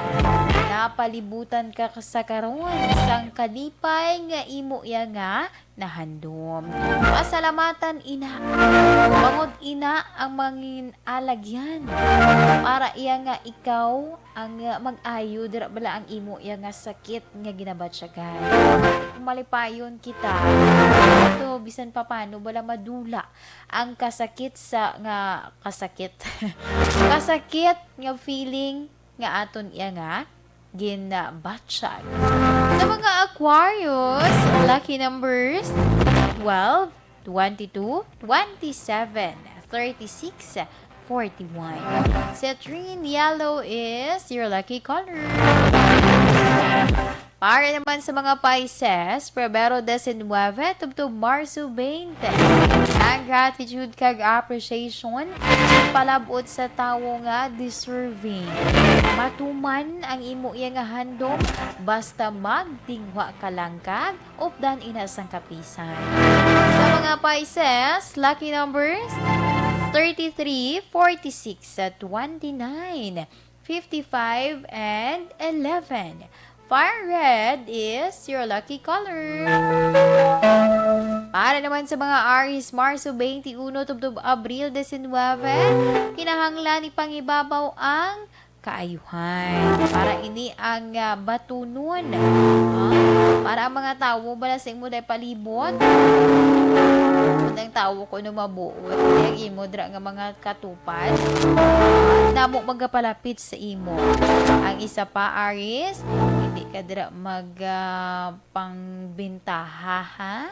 napalibutan ka sa karon sang kalipay nga imo iya nga nahandom. Pasalamatan ina. Bangod ina ang mangin alagyan para iya nga ikaw ang, uh, mag-ayo dira bala ang imo iya nga sakit nga ginabatyagan. Kung malipayon kita, to bisan papano bala madula ang kasakit sa, nga kasakit. Kasakit nga feeling nga aton iya nga ginabatyag. Sa mga Aquarius, lucky numbers, twelve, twenty-two, twenty-seven, thirty-six, forty-one. Citrine yellow is your lucky color. Para naman sa mga Pisces, Pebrero diecinueve tubtob Marso twenty. Ang gratitude kag appreciation palab-ot sa tawo nga deserving. Matuman ang imo iya nga handom basta magtinguha ka lang kag updan ina sang kapisan. Sa mga Pisces, lucky numbers, thirty-three, forty-six, twenty-nine, fifty-five, and eleven. Fire red is your lucky color. Para naman sa mga Aries, Marso twenty-one tubtob Abril diecinueve, kinahanglan ipangibabaw ang kaayuhan. Para ini ang, ah, batunon. Ah, para ang mga tawo bala sa imo day palibot. Ang tawo ko no mabuot, ang imo dira nga mga katupad, namo magapalapit sa imo. Ang isa pa, Aries, hindi ka dira mag, ah, pangbentaha, ha?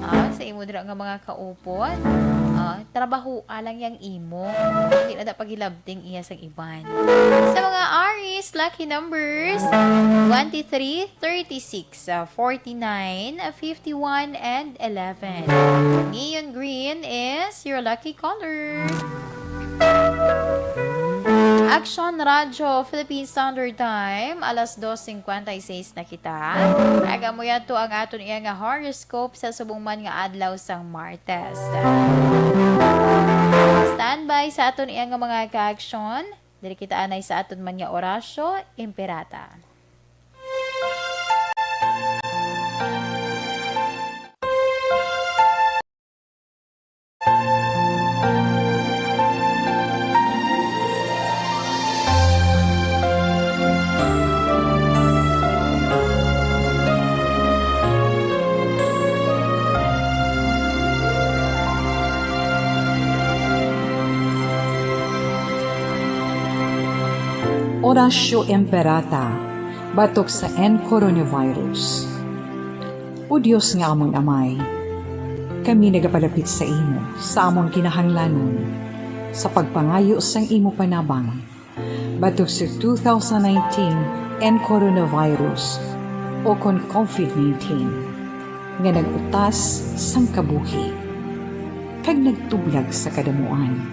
Ah, sa imo dira nga mga kaupod, ah, trabahoa lang yang imo. Hindi na dapat gilabting iya sang iban. Sa mga Aries, lucky numbers, twenty-three, thirty-six, ah, forty-nine, ah, fifty-one, and eleven. Neon green is your lucky color. Action Radyo Philippine Standard Time, alas dos cincuenta y seis na kita. Aga mo yato ang aton iya nga horoscope sa subong man nga adlaw sang Martes. Standby sa aton iya nga mga ka-aksyon. Diri kita anay sa aton man nga Orasyo Imperata. Oratio Imperata batok sa N coronavirus. O Dios nga amon Amay, kami nagapalapit sa imo sa amon kinahanglanon sa pagpangayo sang imo panabang batok sa two thousand nineteen N coronavirus o kon covid nineteen nga nag-utas sang kabuhi kag nagtublag sa kadamuan.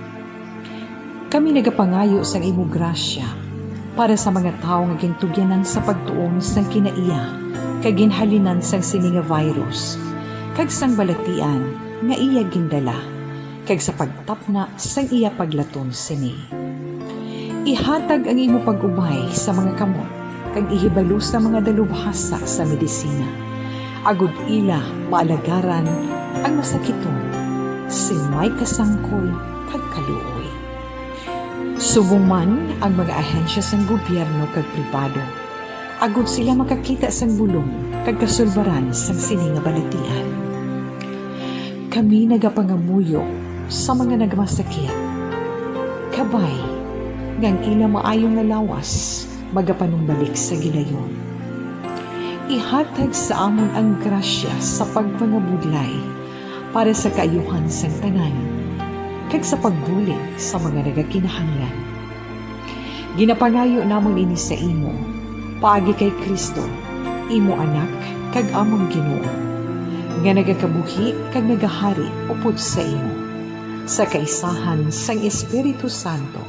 Kami nagapangayo sang imo grasya para sa mga tawo nga gintugyanan sa pagtuon sang kinaiya kag ginhalinan sang sini nga virus kag sang balatian nga iya gindala, kag sa pagtapna sang iya paglaton sini. Ihatag ang imo pag-ubay sa mga kamot kag ihibalo sa mga dalubhasa sa medisina, agod ila maalagaran ang masakiton sing may kasangkol kag kaluoy. Subong man ang mga ahensya sang gobyerno kag pribado, agod sila makakita sang bulong kag kasulbaran sang sini nga balatian. Kami nagapangamuyo sa mga nagmasakit, kabay nga ang ila maayo nga lawas magapanumbalik sa gilayon. Ihatag sa amon ang grasya sa pagpangabudlay para sa kaayuhan sang tanan, kag sa pagbulig sa mga nagakinahanglan. Ginapangayo namon ini sa imo, paagi kay Cristo, imo Anak, kag amon Ginoo, nga nagakabuhi kag nagahari upod sa imo, sa kaisahan sang Espiritu Santo,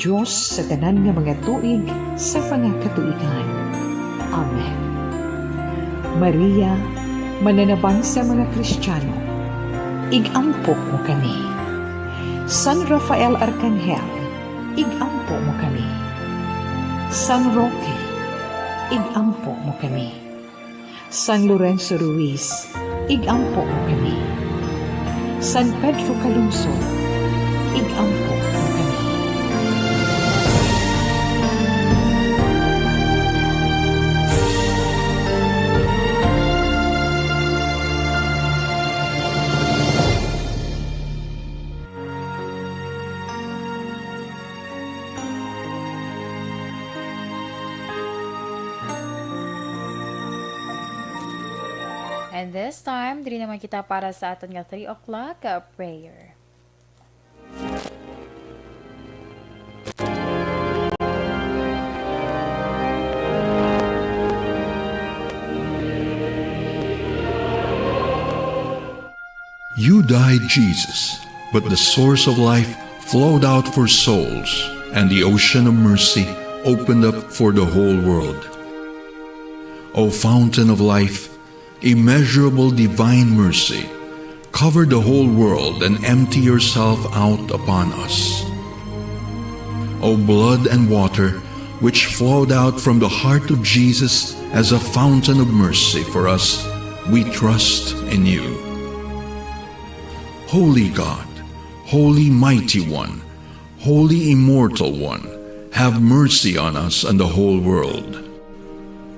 Dios sa tanan nga mga tuig sa mga katuigan. Amen. Maria, mananabang sa mga Kristiyano, ig-ampo mo kami. San Rafael Arkanghel, ig-ampo mo kami. San Roque, ig-ampo mo kami. San Lorenzo Ruiz, ig-ampo mo kami. San Pedro Calungsod, ig-ampo mo kami. And this time, diri naman kita para sa aton nga three o'clock, uh, prayer. You died, Jesus, but the source of life flowed out for souls, and the ocean of mercy opened up for the whole world. O fountain of life, immeasurable divine mercy, cover the whole world and empty yourself out upon us. O blood and water, which flowed out from the heart of Jesus as a fountain of mercy for us, we trust in you. Holy God, Holy Mighty One, Holy Immortal One, have mercy on us and the whole world.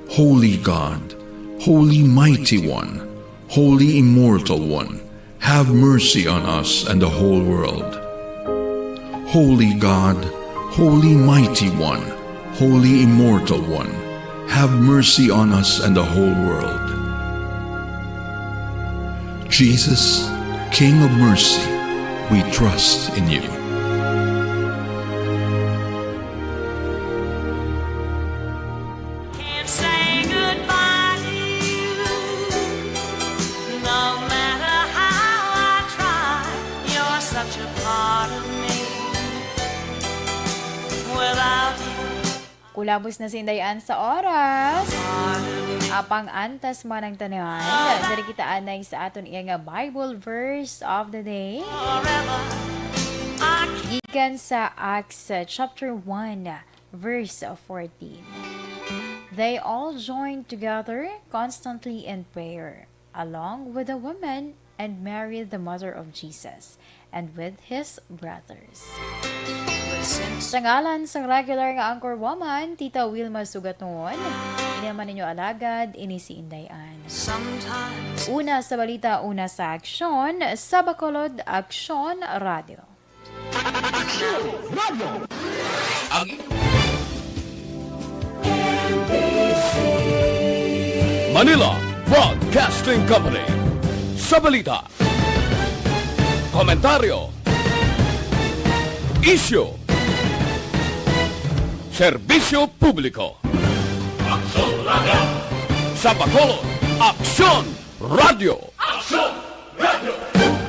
Holy God, Holy Mighty One, Holy Immortal One, have mercy on us and the whole world. Holy God, Holy Mighty One, Holy Immortal One, have mercy on us and the whole world. Jesus, King of mercy, we trust in you. Can't say goodbye to you, no matter how I try. You're such a part of me. Without you, Kulabos na si Inday Ann sa oras. Apang antas man ang tanan, diri kita anay sa aton iya nga Bible verse of the day. Forever, I can't. Gikan sa Acts, uh, chapter one, verse fourteen. They all joined together constantly in prayer, along with the women and Mary, the mother of Jesus, and with his brothers. Sa ngalan sang regular nga anchor woman, Tita Wilma Sugaton, ini naman ninyo alagad, ini si Inday Ann. Una sa balita, una sa aksyon, sa Bacolod Aksyon Radio. Ang Anila Broadcasting Company. Sa balita, komentaryo, isyu, serbisyo publiko. Aksyon Radio! Sa Bacolod, Aksyon Radio! Aksyon Radio!